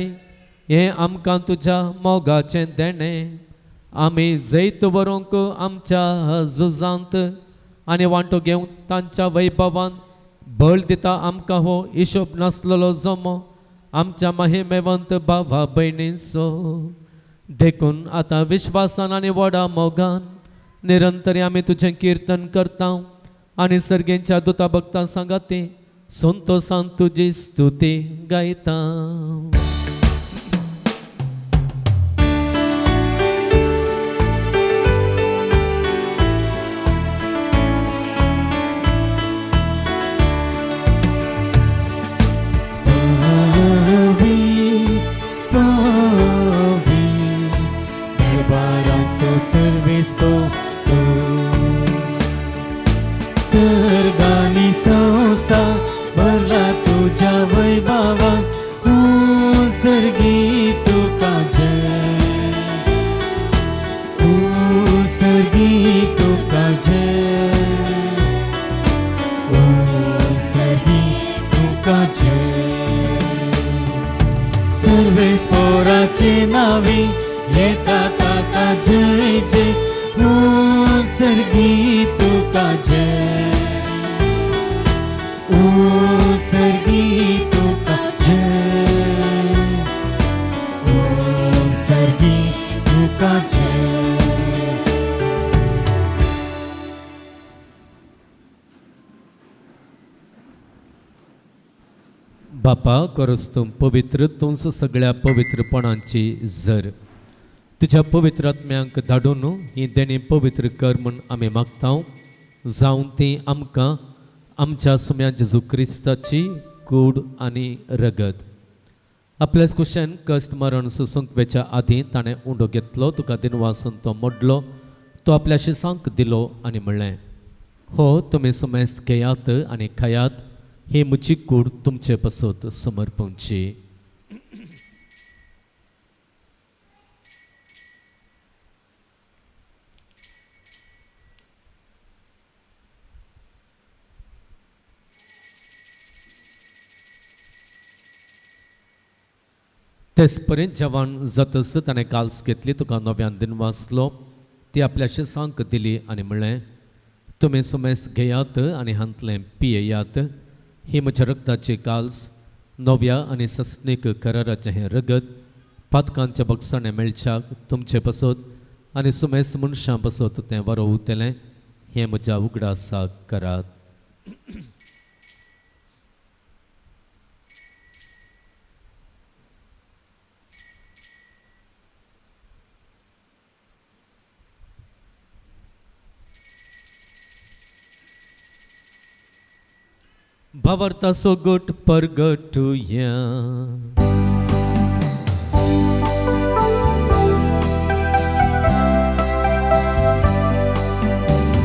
हें आमकां तुज्या मोगाचें देणें. आमी जैत व्हरूंक आमच्या झुजांत आनी वांटो घेवंक तांच्या वैभवान बळ दिता आमकां हो हिशोब नासलेलो जमो आमच्या महिमेवंत भावा भयणींचो. देखून आतां विश्वासान आनी व्हडा मोगान निरंतर आमी तुजें किर्तन करता आनी सर्गेंच्या दुता भक्तां सांगाती संतोसान तुजी स्तुती गायता. सर्वेस सर्गानी संसा भरला तुझ्या वैभवा, सर्गी तुका जय, सर्गी तुका जय, सर्गी तुका जय. सर्वेस पोराचे नावी येता ताका जय जय, सर्गी तुका जय, सर्गी तुका जय, सर्गी तुका जय. बापा करस तूं पवित्र, तूंच सगळ्या पवित्रपणांची जर. तुज्या पवित्र आत्म्यांक धाडून ही देणी पवित्र कर म्हूण आमी मागता, जावन ती आमकां आमच्या सुम्या जेजू क्रिस्ताची कूड आनी रगत. आपल्याच कुशेन कश्ट मरण सोसूंक वेच्या आदीं ताणें उंडो घेतलो, तुका दिनवासून तो मोडलो, तो आपल्या शिसांक दिलो आनी म्हणलें, हो तुमी सुमेस्त घेयात आनी खायात, ही म्हजी कूड तुमचे पासत समर्पणची. तेच पर्यंत जेवण जातच ताणें काल्स घेतली, तुका नव्यान दिनवासलो, ती आपल्या शिसांक दिली आनी म्हणलें, तुमी सुमेस्त घेयात आनी हांतलें पियेयात, ही म्हज्या रक्ताची काल्स, नव्या आनी सस्नीक कराराचें हें रगत पातकांच्या बक्षाणें मेळच्याक तुमचे पासत आनी सुमेस्त मनशां पासत तें वरोवतलें, हें म्हज्या उगडासाक करात. भावार्थाचो गट परगटुया.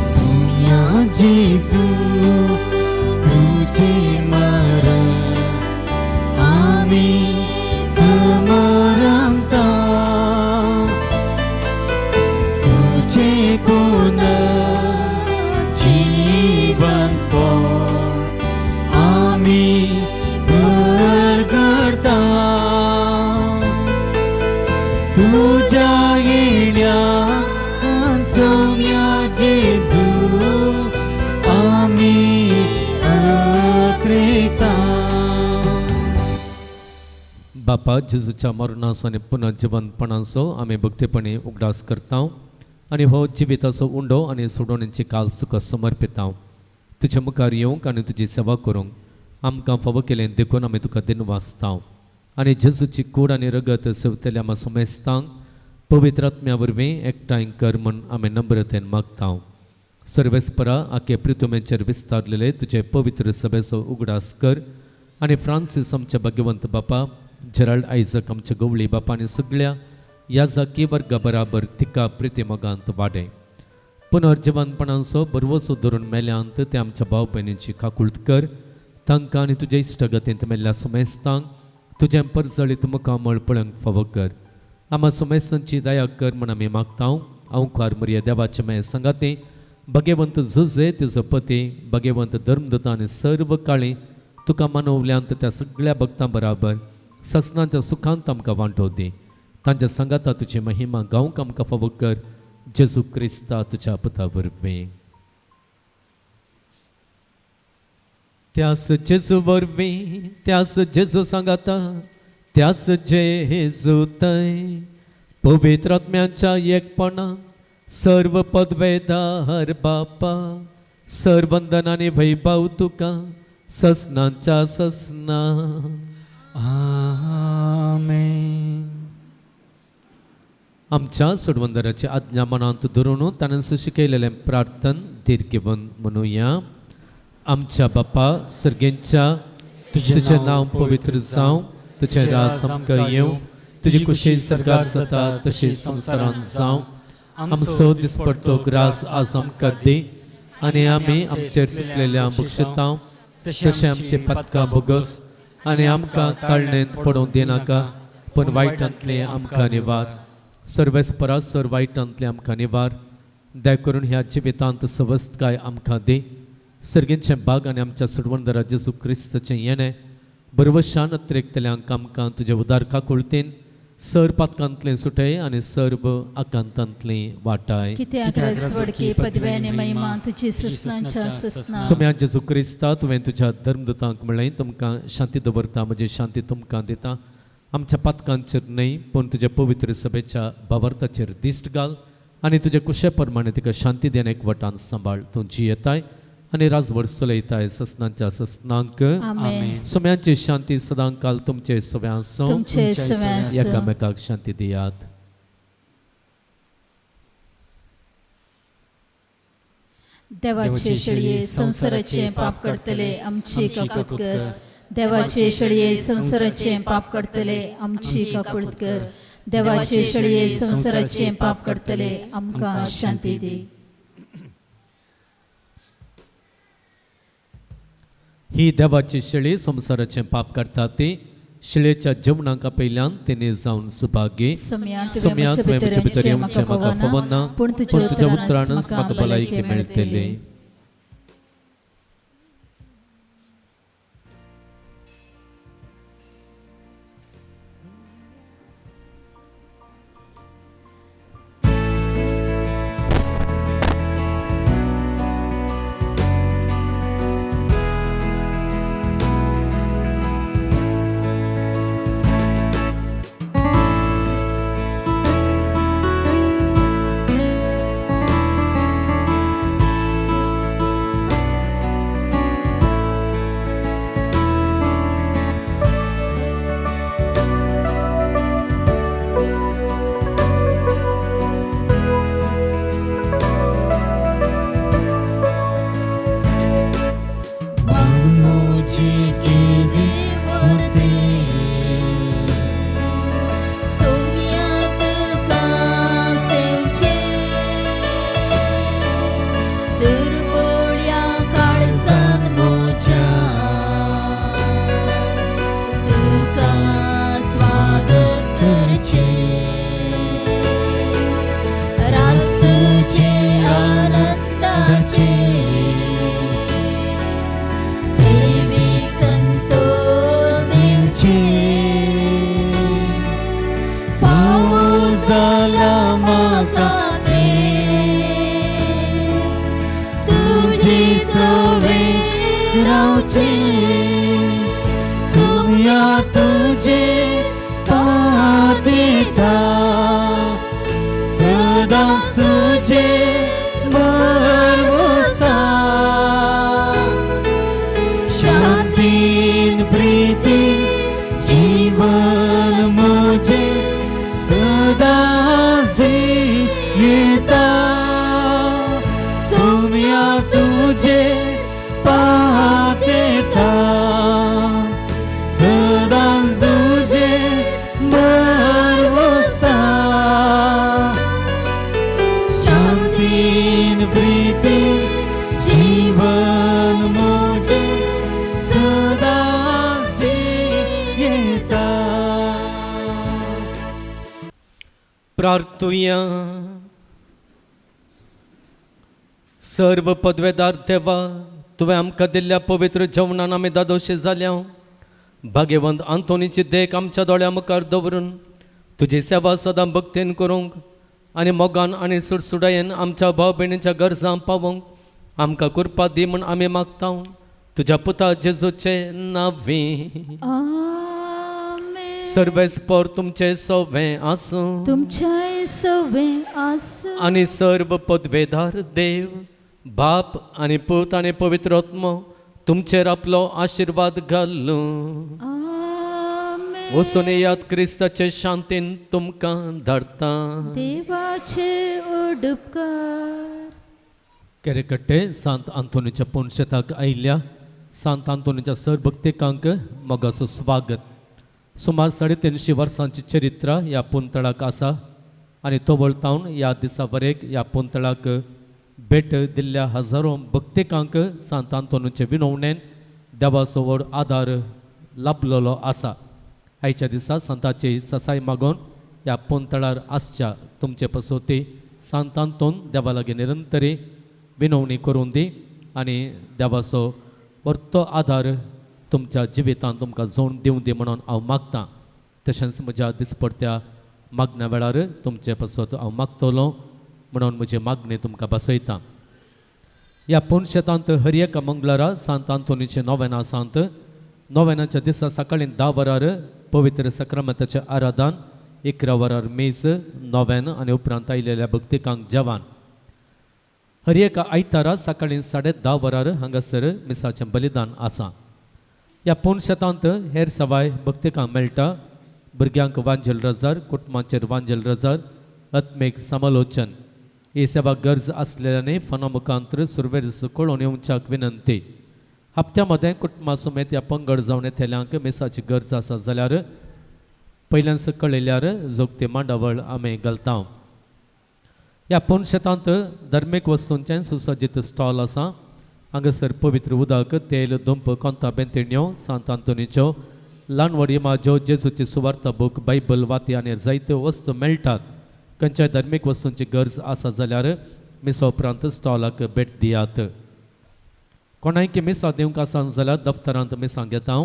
सोम्या जेजू तुझे मरण आमी समरंता, तुझे पुनर्जीवन आमी परगडता, तुझ्या येण्यान सोम्या जेजू आमी अत्रेता. बापा, जेजूच्या मरणाचो आनी पुनर्जिवनपणाचो आमी भक्तीपणी उगडास करता आनी हो जिविताचो उंडो आनी सोडवणेची काल तुका समर्पिता. तुज्या मुखार येवंक आनी तुजी सेवा करूंक आमकां फावो केलें देखून आमी तुका दिनवासता आनी जेजूची कूड आनी रगत सेवतल्या आमकां समेस्तांक पवित्र आत्म्या वरवीं एकठांय कर म्हूण आमी नम्रतेन मागता. सर्वेस्परा, आखे प्रितुमेचेर विस्तारलेले तुजे पवित्र सभेचो उगडास कर आनी फ्रांसीस आमच्या भाग्यवंत बापा, जेराल्ड आयजक आमच्या गवळी बापा आनी सगळ्या ह्या जाकी वर्गा बराबर तिका प्रिती मोगांत वाडे. पुनर्जिवनपणाचो बरवसो धरून मेल्यांत ते आमच्या भाव भयणीची काकूळत कर, तांकां आनी तुज्या इश्टागतींत मेल्ल्या सुमेस्तांक तुजें परजळीत मुखामळ पळोवंक फावो कर. आमा सुमेस्तांची दया कर म्हूण आमी मागता. अंवकार मरिया देवाचे माये सांगाते भगेवंत जुजे तुजो पती, भगेवंत धर्मदूत आनी सर्व काळी तुका मानवल्यांत त्या सगळ्या भक्तां बराबर ससनाच्या सुखांत आमकां वांटो दी. तांच्या सांगाता तुजी महिमा गावंक आमकां फावो कर, जेजू क्रिस्ता तुज्या पुता वरवीं. त्यास जेजू वरवीं, त्यास जेजू सांगाता, त्यास जेजू थंय पवित्र आत्म्याच्या एकपणान सर्व पदवेदार बापा, सरवंदन आनी वैभव तुका ससनाच्या ससना. आमेन. आमच्या सोडवंदराची आज्ञा मनांत धरून ताणें शिकयलेलें प्रार्थन धीर घेवन म्हणुया. आमच्या बापा सर्गेंच्या, तुजें नांव पवित्र जावं, तुजें राज आमकां येवं, तुजी कुशी सरकार जाता तशी संवसारांत जावं. आमचो दिसपडतो ग्रास आज आमकां दी आनी आमी आमचेर सुकलेल्या बक्षितां तशें आमचे पातकां भोगस आनी आमकां ताळणेंत पडोवंक दिनाका, पूण वायटांतलें आमकां निवार. सर्वेस्परा सर वायटांतलें आमकां निवार, दया करून ह्या जिवितांत सवस्तकाय आमकां दी. सर्गेंचें बाग आनी आमच्या सोडवणदारा जेजू क्रिस्ताचें येणें बरवशान अत्रेकतल्यांक आमकां तुजें उदार काकुळतेन सर पातकांतलें सुटय आनी सर्व आकांतांतलें वाटाय. कित्याक रसवडकी पदवी आनी महिमा तुजी ससनाच्या ससना. सोम्या जेजू क्रिस्ता, तुवें तुज्या धर्मदूतांक म्हणलें, तुमकां शांती दवरता, म्हजी शांती तुमकां दिता. आमच्या पातकांचेर न्हय पूण तुज्या पवित्र सभेच्या भावार्थाचेर दिश्ट घाल आनी तुज्या कुशे प्रमाणे तिका शांती देण एकवटान सांबाळ. तूं जियेताय आनी राजवट चलयताय ससनांच्या ससनांक. आमेन. सुम्यांची शांती सदांकाल तुमचे सव्या आसूं. तुमचे सवे आसूं. एकामेकाक शांती दियात. देवाचे शेळये संवसाराचे पाप करतले आमची काकूत कर. देवाचे शेळये संवसाराचे पाप करतले आमची काकूत कर. देवाचे शेळये संवसाराचे पाप करतले आमकां शांती दी. ही देवाची शेळी संवसाराचें पाप करता ती शेळयेच्या जेवणाक आपयल्यान तिणें जावन सुभागी. सोम्या, सोम्या, तुवें तुवें म्हजे म्हजे भितर भितर येवचें येवचें म्हाका म्हाका फावना, फावना, पूण पूण तुज्या तुज्या उतरानच उतरानच म्हाका म्हाका भलायकी भलायकी मेळटली. मेळटली. सोम्या तुका सेवचें दुर्बोळ्या काळजान म्हज्या तुका स्वागत करचें रास तुजें आनंदाचें देवी संतोष दिवचें फावो जाला म्हाका तें तुजे सवे रावचें सोम्या तुजे पादेता सदांच तुजे भरवसा. शांतीन प्रिती जीवन म्हजें सदांच जियेता. सोम्या तुजे पादेता सदांच तुजे भरवसा. शांतीन प्रिती जीवन म्हजें सदांच जियेता. प्रार्थुया. सर्व पदवेदार देवा, तुवें आमकां दिल्ल्या पवित्र जेवणान आमी दादोशी जाल्या. भाग्यवंत आंतोनीची देख आमच्या दोळ्या मुखार दवरून तुजी सेवा सदां भक्तीन करूंक आनी मोगान आनी सुडसुडायेन आमच्या भाव भयणीच्या गरजां पावोवंक आमकां कृपा दी म्हूण आमी मागता तुज्या पुता जेजूचे नांवी. आमेन. सर्वेस्पर तुमचे सोवें आसूं. तुमच्याय सवे आसूं. आनी सर्व पदवेदार देव बाप आनी पूत आनी पवित्र आत्मो तुमचेर आपलो आशिर्वाद घालूं. आमेन. वचून येयात, क्रिस्ताचे शांतीन तुमकां धाडटा. देवाचे उडपकार. केरेकट्टे सांत आंतोनीच्या पुनशेताक आयिल्ल्या सांत आंतोनीच्या सर भक्तिकांक मोगाचो स्वागत. सुमार 350 वर्सांची चरित्र ह्या पुंतळाक आसा आनी तोवळतावन ह्या दिसा वरेक ह्या पुंतळाक भेट दिल्ल्या हजारो भक्तिकांक सांत आंतोनीचे विनवणेन देवाचो व्हड आदार लाभलेलो आसा. आयच्या दिसा संताची ससाय मागोवन ह्या पुंतळार आसच्या तुमचे पसोती सांत आंतोन देवा लागीं निरंतरी विनवणी करून दी आनी देवाचो परतो आदार तुमच्या जिवितांत तुमकां जोड दिवं दी म्हणून हांव मागतां. तशेंच म्हज्या दिसपडत्या मागण्या वेळार तुमचे पासत हांव मागतलो म्हणून म्हजी मागणी तुमकां बसयतां. ह्या पुनशेतांत हर एका मंगळारा सांत आंतोनीचें नोवेना सांत. नोवेनाच्या दिसा सकाळीं 10 वरार पवित्र सक्रमताचें आराधन, 11 वरार मीस, नोवेन आनी उपरांत आयिल्ल्या भक्तिकांक जेवण. हर एका आयतारा सकाळीं 10:30 वरार हांगासर मिसाचें बलिदान आसा. ह्या पूर्ण शेतांत हेर सवाय भक्तिकां मेळटा. भुरग्यांक वांजेल रजार, कुटुंबाचेर वांजेल रजार, आत्मीक समालोचन ही सेवा गरज आसलेल्यानी फोना मुखांतर सुरवेर कळोवन येवच्याक विनंती. हप्त्या मदें कुटुंबा समेत ह्या पंगड जावन येतल्यांक मिसाची गरज आसा जाल्यार पयल्यान कळयल्यार जोगती मांडावळ आमी घालता. ह्या पूर्ण शेतांत धर्मीक वस्तूंचें सुसज्जीत स्टॉल आसा. हांगासर पवित्र उदक, तेल, दुंप, कोंता बेंतिण्यो, सांत आंतोनीच्यो ल्हान व्हड इमाज्यो, जेजूची सुवार्ता बूक, बायबल, वाती आनी जायत्यो वस्तू मेळटात. खंयच्याय धर्मीक वस्तूंची गरज आसा जाल्यार मिसा उपरांत स्टॉलाक भेट दियात. कोणायकी मिसां दिवंक आसा जाल्यार दफ्तरांत मिसां घेता.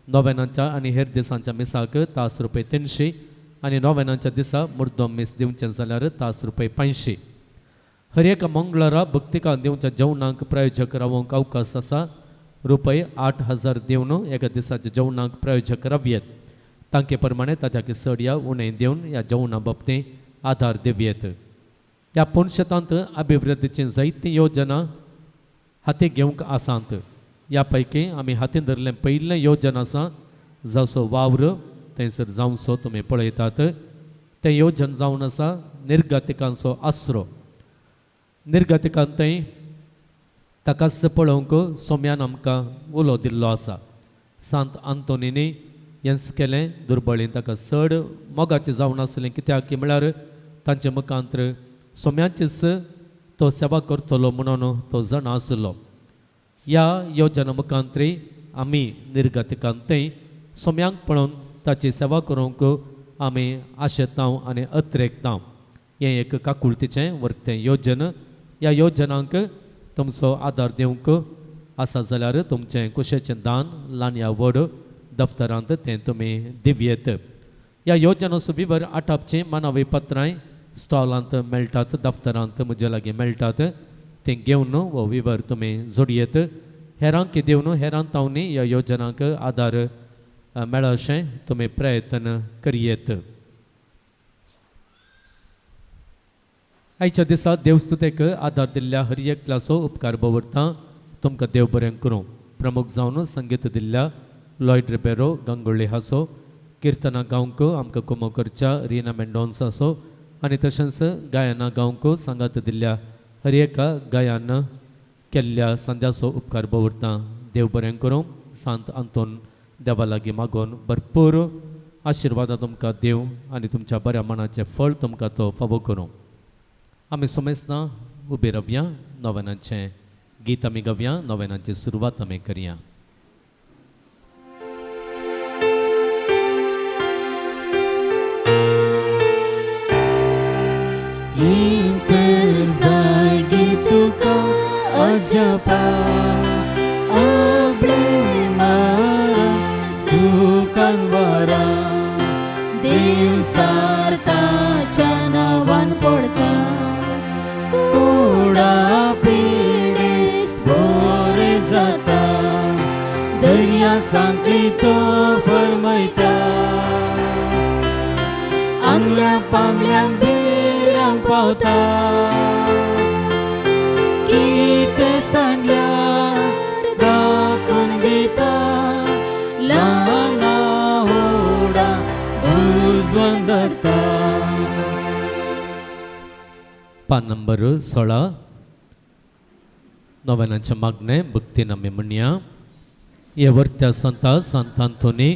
नोवेनांच्या आनी हेर दिसांच्या मिसाक तास रुपये 300 आनी नोवेनांच्या दिसा मुर्दम मीस दिवचें जाल्यार तास रुपये 500. हर एका मंगळारा भक्तिकां दिवच्या जेवणाक प्रायोजक रावंक अवकाश आसा. रुपये 8,000 दिवन एका दिसाच्या जेवणाक प्रायोजक रावयेत. तांके प्रमाणे ताच्या चड या उणें दिवन ह्या जेवणा बाबतींत आदार दिवयेत. ह्या पुणशेतांत अभिवृद्धीची जायती योजना हाती घेवंक आसात. ह्या पैकी आमी हातीन धरलें पयलें योजना आसा जाचो वावर थंयसर जावचो तुमी पळयतात. तें योजन जावन आसा निर्गतिकांचो आसरो. निर्गतिकांत थंय ताकाच पळोवंक सोम्यान आमकां उलो दिल्लो आसा. सांत आंतोनीनी हेंच केलें. दुर्बळीन ताका चड मोगाचें जावन आसलें, कित्याक म्हळ्यार तांचे मुखांतर सोम्याचीच तो सेवा करतलो म्हणून तो जाणा आसलो. ह्या योजना मुखांतरी आमी निर्गतिकांत थंय सोम्यांक पळोवन ताची सेवा करूंक आमी आशेतां आनी अत्रेकतां. हें एक काकुळतीचें वर्तें योजन. ह्या योजनांक तुमचो आदार दिवंक आसा जाल्यार तुमचें कुशेचें दान ल्हान या व्हड दफ्तरांत तें तुमी दिवयेत. ह्या योजनाचो विवर आटापचीं मानवी पत्रांय स्टॉलांत मेळटात, दफ्तरांत म्हजे लागीं मेळटात. तें घेवन हो विवर तुमी जोडयेत. हेरांक दिवन हेरांत तावनी ह्या योजनांक आदार मेळशें तुमी प्रयत्न करयेत. आयच्या दिसा देवस्तुतेक आदार दिल्ल्या हर एकल्याचो उपकार दवरता. तुमकां देव बरें करूं. प्रमुख जावन संगीत दिल्ल्या लॉयड रिबेरो गंगोळ्ळी हासो, किर्तनां गावंक आमकां कुमो करच्या रिना मेंडोन्स हासो आनी तशेंच गायनां गावंक सांगात दिल्ल्या हर एका गायन केल्ल्या संद्याचो उपकार दवरता. देव बरें करूं. सांत आंतोन देवा लागीं मागोवन भरपूर आशिर्वादां तुमकां देव आनी तुमच्या बऱ्या मनाचें फळ तुमकां तो फावो करूं. आमी सोमेसना उबे रावया. नव्यानाचें गीत आमी गावया. नव्यानाची सुरवात आमी करया. इंतर जागे तुका अजपा आपले मारा सुकानवरा देव सारताच्या नांवान पडता कुडा पिडेस बोरे जाता दर्या सांकळी तो फरमयता आंगल्या पांगल्यांक बेऱ्यांक पावता कितें सांडल्यार दाखोवन दिता ल्हाना व्हडा उजवन धरता. पान नंबर 16 नव्यानाचें मागणें भक्तीन आमी म्हणया. हे वर्त्या संता सांत आंतोनी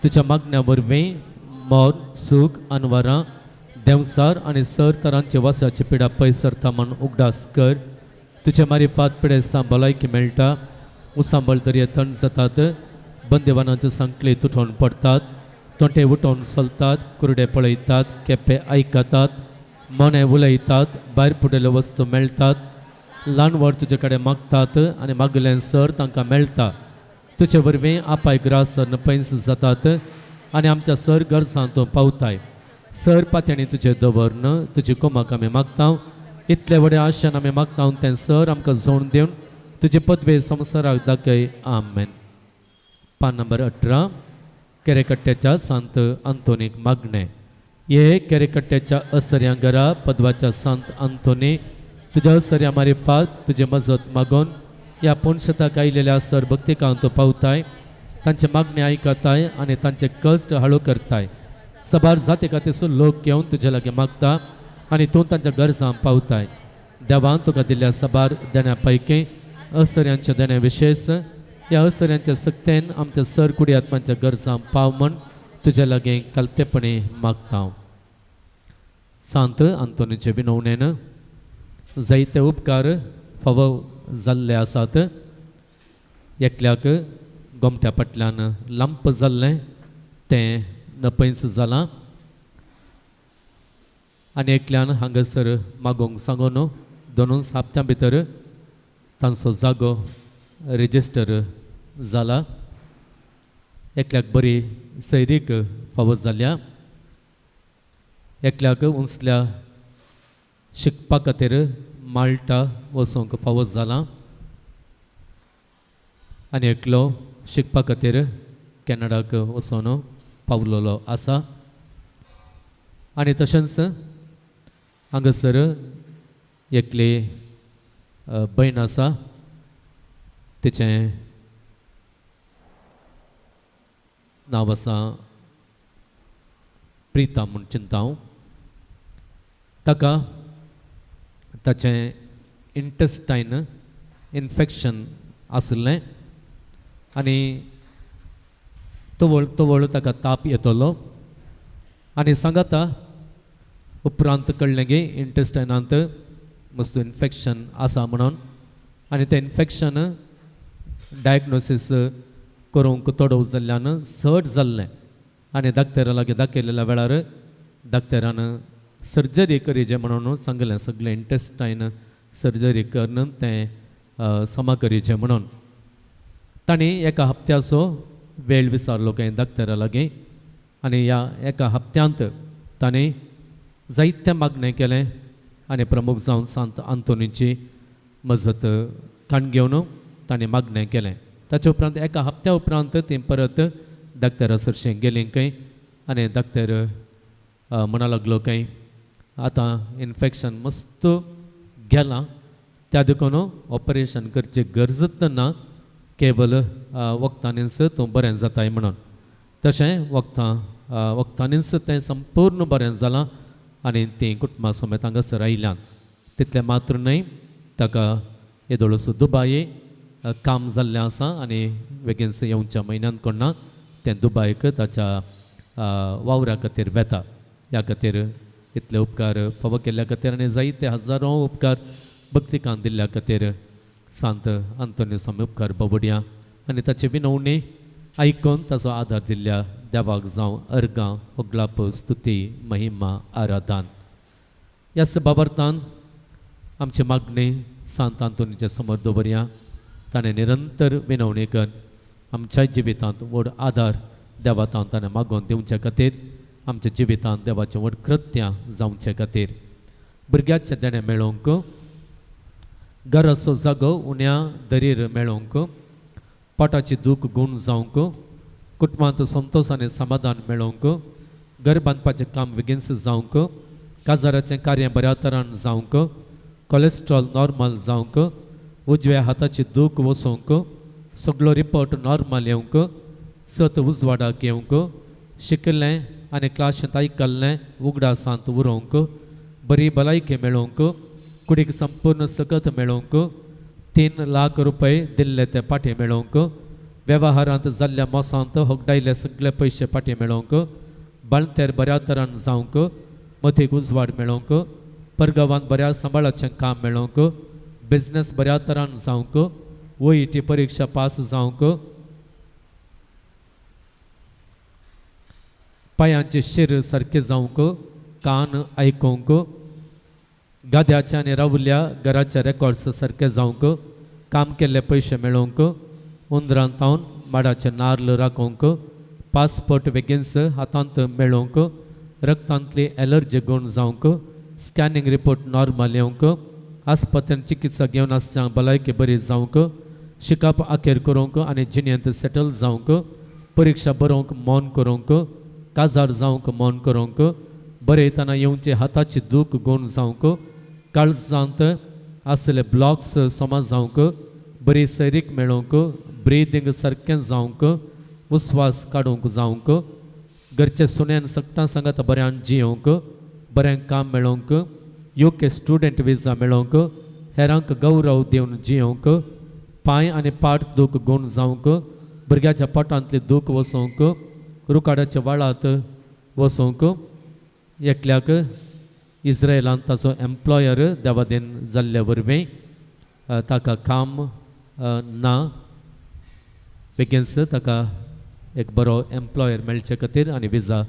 तुज्या मागण्या वरवीं मोर, सूख, अनवरां, देंवसार आनी सर तरांचे वासाची पिडा पयस सरता म्हूण उगडास कर. तुजे मारिफात पिडेस्तां भलायकी मेळटा. उसांबळ दर्या थंड जातात. बंदेवानाचे सांकळी तुटोवन पडटात. तोंटे उठोवन चलतात. कुरडे पळयतात. केप्पे आयकतात. मोने उलयतात. भायर पुडलेल्यो वस्तू मेळटात. ल्हान व्हड तुजे कडेन मागतात आनी मागलें सर तांकां मेळटा. तुजे वरवीं आपाय ग्रास पयस जातात आनी आमच्या सर गरजां तूं पावताय. सर पात्यांनी तुजें दवरन तुजी कोमाक आमी मागता. इतले व्हडे आशेन आमी मागता तें सर आमकां जोड दिवन तुजे पदवे संवसाराक दाखय. आमेन. पान नंबर 18 केरेकट्ट्याच्या सांत आंतोनीक मागणें. हे केरेकट्ट्याच्या असऱ्यां घरा पदवाच्या सांत आंतोनी तुज्या सर्या मारिफात तुजे मजत मागून ह्या पुणशताक आयिल्ल्या सर भक्तिकांत तूं पावताय, तांचे मागणे आयकताय आनी तांचे कश्ट हळू करताय. सबार जाती खातीर लोक येवन तुजे लागीं मागता आनी तूं तांच्या गरजां पावताय. देवान तुका दिल्ल्या सबार देण्या पैकी असऱ्यांच्या देण्या विशेष ह्या असऱ्यांच्या सक्तेन आमच्या सर कुडी आत्मांच्या गरजां पाव म्हण तुज्या लागीं कल्तेपणी मागता. सांत आंतोनीचे विनवणेन जायते उपकार फावो जाल्ले आसात. एकल्याक गोमट्या फाटल्यान लांब जाल्लें तें नपयंस जालां आनी एकल्यान हांगासर मागोवंक सांगून दोनूच हप्त्यां भितर तांचो जागो रेजिस्टर जाला. एकल्याक बरी सैरीक फावो जाल्या, एकल्याक उंचल्या शिकपा खातीर माल्टा वचूंक फावो जालां आनी एकलो शिकपा खातीर कॅनडाक वचून पावलेलो आसा. आनी तशेंच हांगासर एकली भयण आसा, तिचें नांव आसा प्रिता म्हूण चिंता हांव. ताका ताचें इंटेस्टायन इन्फेक्शन आशिल्लें आनी तवळ तवळ ताका ताप येतलो आनी सांगाता उपरांत कळ्ळें की इंटेस्टायनांत मस्त इन्फेक्शन आसा म्हणून आनी तें इन्फेक्शन डायग्नोसीस करूंक तोडोव जाल्ल्यान चड जाल्लें आनी डाक्टरा लागीं दाखयलेल्या वेळार डाक्टरान सर्जरी करीचे म्हणून सांगलें, सगळें इंटेस्टायन सर्जरी करून तें समा करीचें म्हणून. तांणी एका हप्त्याचो वेळ विचारलो कांय डाक्टरा लागीं आनी ह्या एका हप्त्यांत तांणी जायतें मागणें केलें आनी प्रमुख जावन सांत आंतोनीची मजत काण घेवन तांणी मागणें केलें. ताचे उपरांत एका हप्त्या उपरांत ती परत डाक्टरा सरशीं गेलीं खंय आनी डाक्टर म्हणा लागलो खंय आतां इन्फेक्शन मस्त गेलां, त्या देखून ऑपरेशन करची गरजच ना, केवल वखदांनीच तूं बरें जाताय म्हणून. तशें वखदांनीच तें संपूर्ण बरें जालां आनी तीं कुटुंबा समेत हांगासर आयल्यान. तितलें मात्र न्हय, ताका येदोळसो दुबाय काम जाल्लें आसा आनी बेगीनच येवच्या म्हयन्यांत कोणा तें दुबायक ताच्या वावरा खातीर वेता. ह्या खातीर इतले उपकार फावो केल्ल्या खातीर आनी जायते हजारो उपकार भक्तिकान दिल्ल्या खातीर सांत आंतोनी स्वामी उपकार बाबुडया आनी ताची विनवणी आयकून ताचो आदार दिल्ल्या देवाक जावं अर्गां होगलाप स्तुती महिमा आराधन. ह्या सभावार्थान आमची मागणी सांत आंतोनीच्या समोर दवरया. ताणें निरंतर विनवणी कर आमच्या जिवितांत व्हड आदार देवातान ताणें मागोवन दिवचे खातीर, आमच्या जिवितांत देवाचें व्हड कृत्यां जावचे खातीर, भुरग्याचें देणें मेळोवंक, घराचो जागो उण्या दरीर मेळोवंक, पोटाची दूख गूण जावंक, कुटुंबांत संतोश आनी समाधान मेळोवंक, घर बांदपाचें काम बेगीनच जावंक, काजाराचें कार्य बऱ्या तरान जावंक, कोलेस्ट्रॉल नॉर्मल जावंक, उजव्या हाताची दूख वसोवंक, सगळो रिपोर्ट नॉर्मल येवंक, सत उजवाडाक येवंक, शिकिल्लें आनी क्लाशींत आयकल्लें उगडासांत उरोवंक, बरी भलायकी मेळोवंक, कुडीक संपूर्ण सकत मेळोवंक, 3 लाख रुपये दिल्ले ते फाटीं मेळोवंक, वेव्हारांत जाल्ल्या मोसांत होगडायल्ले सगळे पयशे फाटीं मेळोवंक, बाळंतेर बऱ्या तरान जावंक, मतीक उजवाड मेळोवंक, परगांवांत बऱ्या सांबाळाचें काम मेळोवंक, बिजनेस बऱ्या तरान जावंक, OET परिक्षा पास जावंक, पांयांचे शिर सारकें जावंक, कान आयकूंक, गाद्याच्या आनी रावल्या घराच्या रेकॉर्ड्स सारकें जावंक, काम केल्ले पयशे मेळोवंक, उंदरान तावन माडाचे नार्ल राखोवंक, पासपोर्ट बेगीनच हातांत मेळोवंक, रक्तांतली एलर्जी गूण जावंक, स्कॅनिंग रिपोर्ट नॉर्मल येवंक, आस्पत्रेन चिकित्सा घेवन आसच्या भलायकी बरी जावंक, शिकप अखेर करूंक आनी जिणेंत सेटल जावंक, परिक्षा बरोवंक मौन करूंक, काजार जावंक मौन करूंक, बरयतना येवचे हाताची दूख गूण जावंक, काळजांत आसलेले ब्लॉक्स समाज जावंक, बरी सैरीक मेळोवंक, ब्रिदींग सारकें जावंक, उस्वास काडूंक जावंक, घरचे सुण्यान सगटां सांगात बऱ्यान जियोवंक, बरें काम मेळोवंक, योग्य स्टुडंट विजा मेळोवंक, हेरांक गौरव दिवन जियोवंक, पांय आनी पाट दूख गुण जावंक, भुरग्याच्या पोटांतली दूख वसोवंक, रुकाडाच्या वाळात वसोवंक, एकल्याक इस्रायलांत ताचो एम्प्लॉयर देवादेन जाल्ल्या वरवीं ताका काम ना, बेगीनच ताका एक बरो एम्प्लॉयर मेळचे खातीर आनी विजा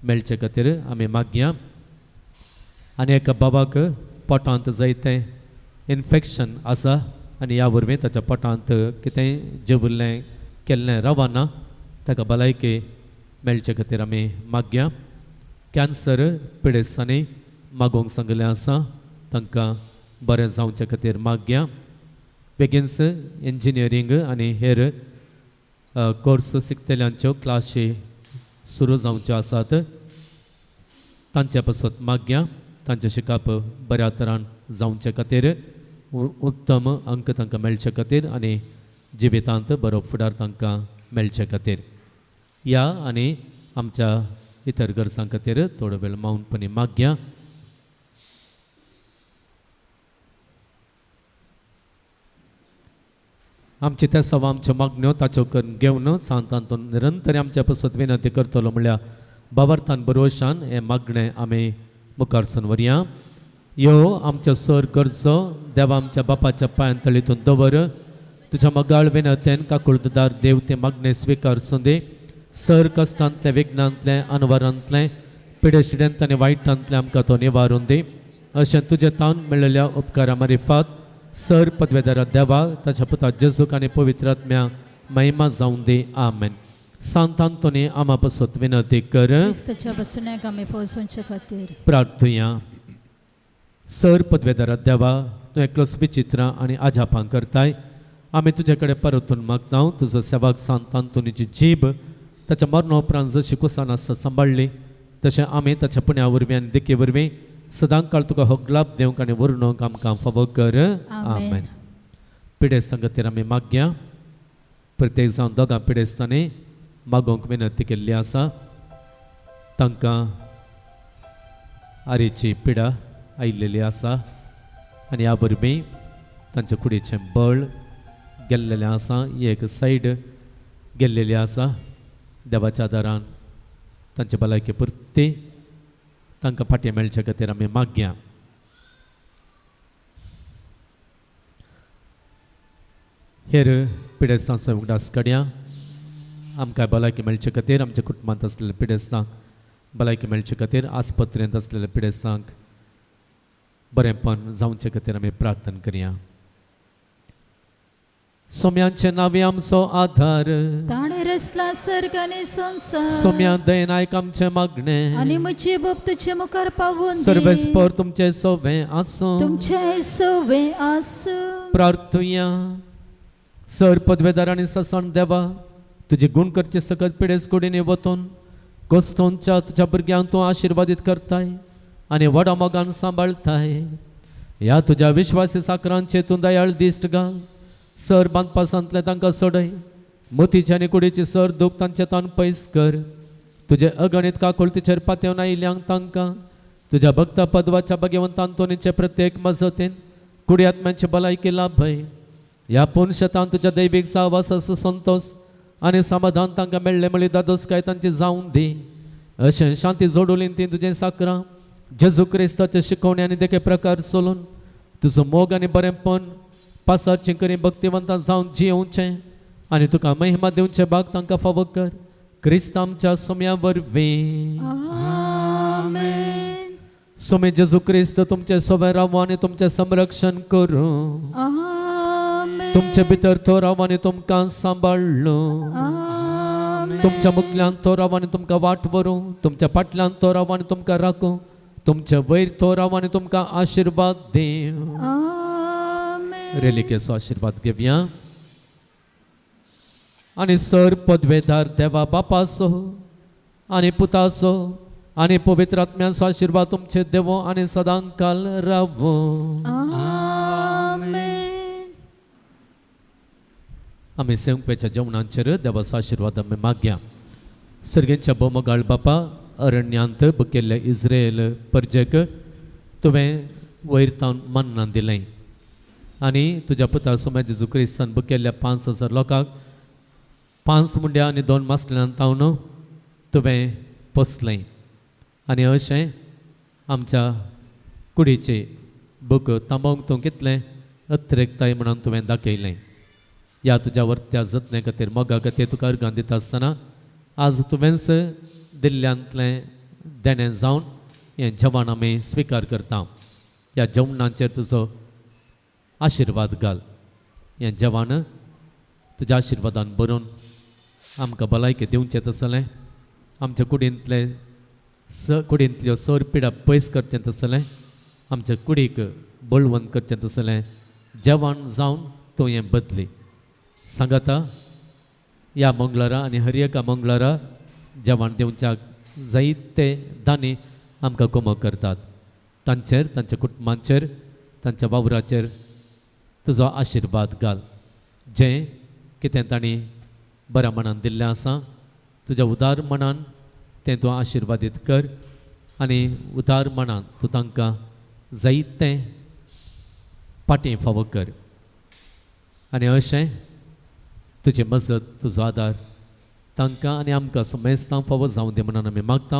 मेळचे खातीर आमी मागया. आनी एका बाबाक पोटांत जायतें इन्फेक्शन आसा आनी ह्या वरवीं ताच्या पोटांत कितेंय जेवल्लें केल्लें रावना, ताका भलायकी मेळचे खातीर आमी मागया. कॅन्सर पिडेस्तांनी मागोवंक सांगिल्लें आसा, तांकां बरें जावचे खातीर मागया. बेगीनच इंजिनियरींग आनी हेर कोर्स शिकतल्यांच्यो क्लासी सुरू जावच्यो आसात, तांचे पासत मागया. तांचें शिकप बऱ्या तरान जावचे खातीर, उत्तम अंक तांकां मेळचे खातीर आनी जिवितांत बरो फुडार तांकां मेळचे खातीर. ह्या आनी आमच्या इतर गरजां खातीर थोडो वेळ मौनपणी मागया. आमची त्या सवा आमच्यो मागण्यो ताच्यो करून घेवन सांतांतून निरंतर आमच्या पासत विनंती करतलो म्हणल्यार बाबार्थान बरोवशान हें मागणें आमी मुखार सून व्हरया. यो आमच्या सर गरजो देवा आमच्या बापाच्या पांयान तळीतून दवर, तुज्या मगाळ विनंतेन काकुळतदार देव तें मागणें स्विकार सुंदी. सर कश्टांतलें, विघ्नांतलें, अनवरांतलें, पिडेशिडेंतलें आनी वायटांतलें आमकां तो निवारून दी. अशें तुजें तावन मेळिल्ल्या उपकारा मारिफात सर पदवेदारा देवा ताच्या पुता जेजूक आनी पवित्र आत्म्या महिमा जावन दी. आमेन. सांत आंतोनी आमा पासत विनंती कर. क्रिस्ताच्या बसण्याक आमी पोसोवचे खातीर प्रार्थुया. सर पदवेदारा देवा, तूं एकलोच विचित्रां आनी आजापां करताय. आमी तुजे कडेन परतून मागता, तुजो सेवक सांत आंतोनीची जीब ताच्या मरणा उपरांत जशी कुसान आसता सांबाळ्ळी, तशें आमी ताच्या पुण्या वरवीं आनी देखी वरवीं सदां काळ तुका होगलाप दिवंक आनी व्हरणूंक आमकां फावो कर. आमेन. पिडेस्तां खातीर आमी मागया. प्रत्येक जावन दोगां पिडेस्तांनी मागोवंक विनंती केल्ली आसा. तांकां आरेची पिडा आयिल्ली आसा आनी ह्या वरवीं तांच्या कुडीचें बळ गेल्लेलें आसा, एक सायड गेल्लेली आसा. देवाच्या आदारान तांचे भलायकी पुरती तांकां फाटीं मेळचे खातीर आमी मागया. हेर पिडेस्तांचो उगडास काडया. आमकां भलायकी मेळचे खातीर, आमच्या कुटुंबांत आसलेल्या पिडेस्तांक भलायकी मेळचे खातीर, आस्पत्रेंत आसलेल्या पिडेस्तांक बरेंपण जावचे खातीर आमी प्रार्थना करया. सोम्यांचे नावे आमचो आधार, ताणें रचला सर्ग आनी संवसार. सोम्या दयेन आयक आमचें मागणें आनी म्हजी बोब तुजे मुखार पावून दी. सर्वेस्पर तुमचें सोवें आसूं, तुमचें सोवें आसूं. प्रार्थुया. सर पदवेदार आनी ससन देवा, तुजी गुण करचे सकत पिडेस कुडीनी वतून कोस्तोनच्या तुज्या भुरग्यांक तूं आशिर्वादीत करताय आनी व्हडा मोगान सांबाळताय. ह्या तुज्या विश्वासी साकरांचे तूं दयाळ दिश्ट घाल. सर बांदपासांतलें तांकां सोडय, मोतीचे आनी कुडीची सर दूख तांचे तान पयस कर. तुजे अगणीत काकुळतीचेर पातेवन आयिल्ल्यांक तांकां तुज्या भक्ता पदवाच्या भगवंत आंतोनीचे प्रत्येक मजतीन कुडी आत्म्यांची भलायकी लाभय. ह्या पुनशतान तुज्या दैवीक सहवासाचो संतोश आनी समाधान तांकां मेळ्ळें म्हळी दादोसकाय तांची जावन दी. अशें शांती जोडुलीन ती तुजें साकरां जेजू क्रिस्ताचे शिकवणी आनी देखे प्रकार चलून तुजो मोग आनी बरेंपण पासारचें करी भक्तिवंतां जावन जियोवचें आनी तुका महिमा दिवचें भाग तांकां फावो कर. क्रिस्त आमच्या सोम्या वरवीं. आमेन. सोमे जेजू क्रिस्त तुमचें सोबें रावो आनी तुमचें संरक्षण करूं. आमेन. तुमचे भितर तो राव आनी तुमकां सांबाळ्ळो. आमेन. तुमच्या मुखल्यान तो राव आनी तुमकां वाट व्हरूं. तुमच्या फाटल्यान तो राव आनी तुमकां राखूं. तुमचे वयर तो राव आनी तुमकां आशिर्वाद दिवं. आमेन. रेलिकेचो आशिर्वाद घेवया. आनी सर पदवेदार देवा बापाचो आनी पुताचो आनी पवित्र आत्म्याचो आशिर्वाद तुमचे देवो आनी सदांकाल रावो. आमेन. आमी सेवपेच्या जेवणांचेर देवाचो आशिर्वाद आमी मागया. सर्गेच्या भोमगाळ बापा, अरण्यांत बुकेल्ल्या इस्रायल परजेक तुवें वयर तावन मन्ना दिलें आनी तुज्या पुता सोम्या जेजू क्रिस्तान बुकेल्ल्या 5000 लोकांक 5 मुंड्या आनी 2 मासल्यान तावन तुवें पोसलें आनी अशें आमच्या कुडीचे बुक तांबोवंक तूं कितलें अत्रेकताय म्हणून तुवें दाखयलें. ह्या तुज्या वर्त्या जतने खातीर मोगा खातीर तुका अर्गां दिता आसतना आज तुवेंच दिल्ल्यांतलें देणें जावन हें जेवण आमी स्विकार करता. ह्या जेवणाचेर तुजो आशिर्वाद घाल. हें जेवण तुज्या आशिर्वादान भरून आमकां भलायकी दिवचें तसलें, आमच्या कुडींतले कुडींतल्यो सर पिडा पयस करचें तसलें, आमच्या कुडीक बळवंत करचें तसलें जेवण जावन तूं हें बदली. सांगाता ह्या मंगळारा आनी हर एका मंगळारा जेवण दिवच्याक जायते दानी आमकां कोमो करतात. तांचेर, तांच्या कुटुंबांचेर, तांच्या वावराचेर तुजो आशिर्वाद घाल. जें कितें तांणी बऱ्या मनान दिल्लें आसा तुज्या उदार मनान तें तूं आशिर्वादीत कर आनी उदार मनान तूं तांकां जायतें फाटीं फावो कर आनी अशें तुजी मजत, तुजो आदार तांकां आनी आमकां सुमेस्तां फावो जावं दी म्हणून आमी मागता.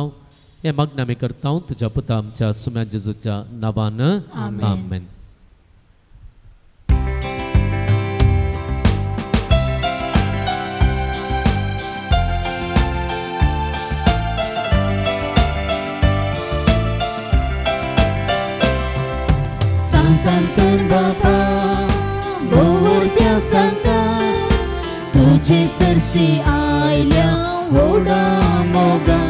हें मागणें आमी करता तुज्या पुता आमच्या सुम्या जेजूच्या नांवान, आमेन. सांतांतन बापा बोवरत्या सांता तुझे सरशी आयल्या वोडा मोगा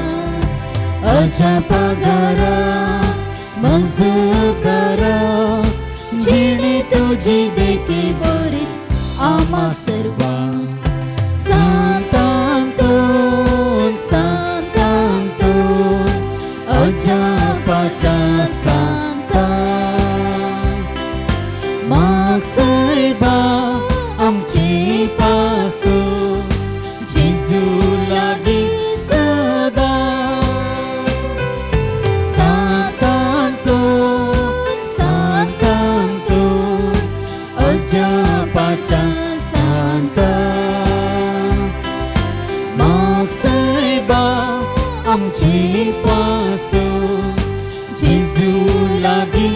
अजापागारा मजदारा जिणे तुझी देखी बरी आमा सर्वा. सांतांतोन सांतांतोन अजापाच्या सांता माग सायबा आमचे पासो जेजू लागीं सदां. सांतांतोन सांतांतोन अजापाच्या सांता माग सायबा आमचे पासो जेजू लागीं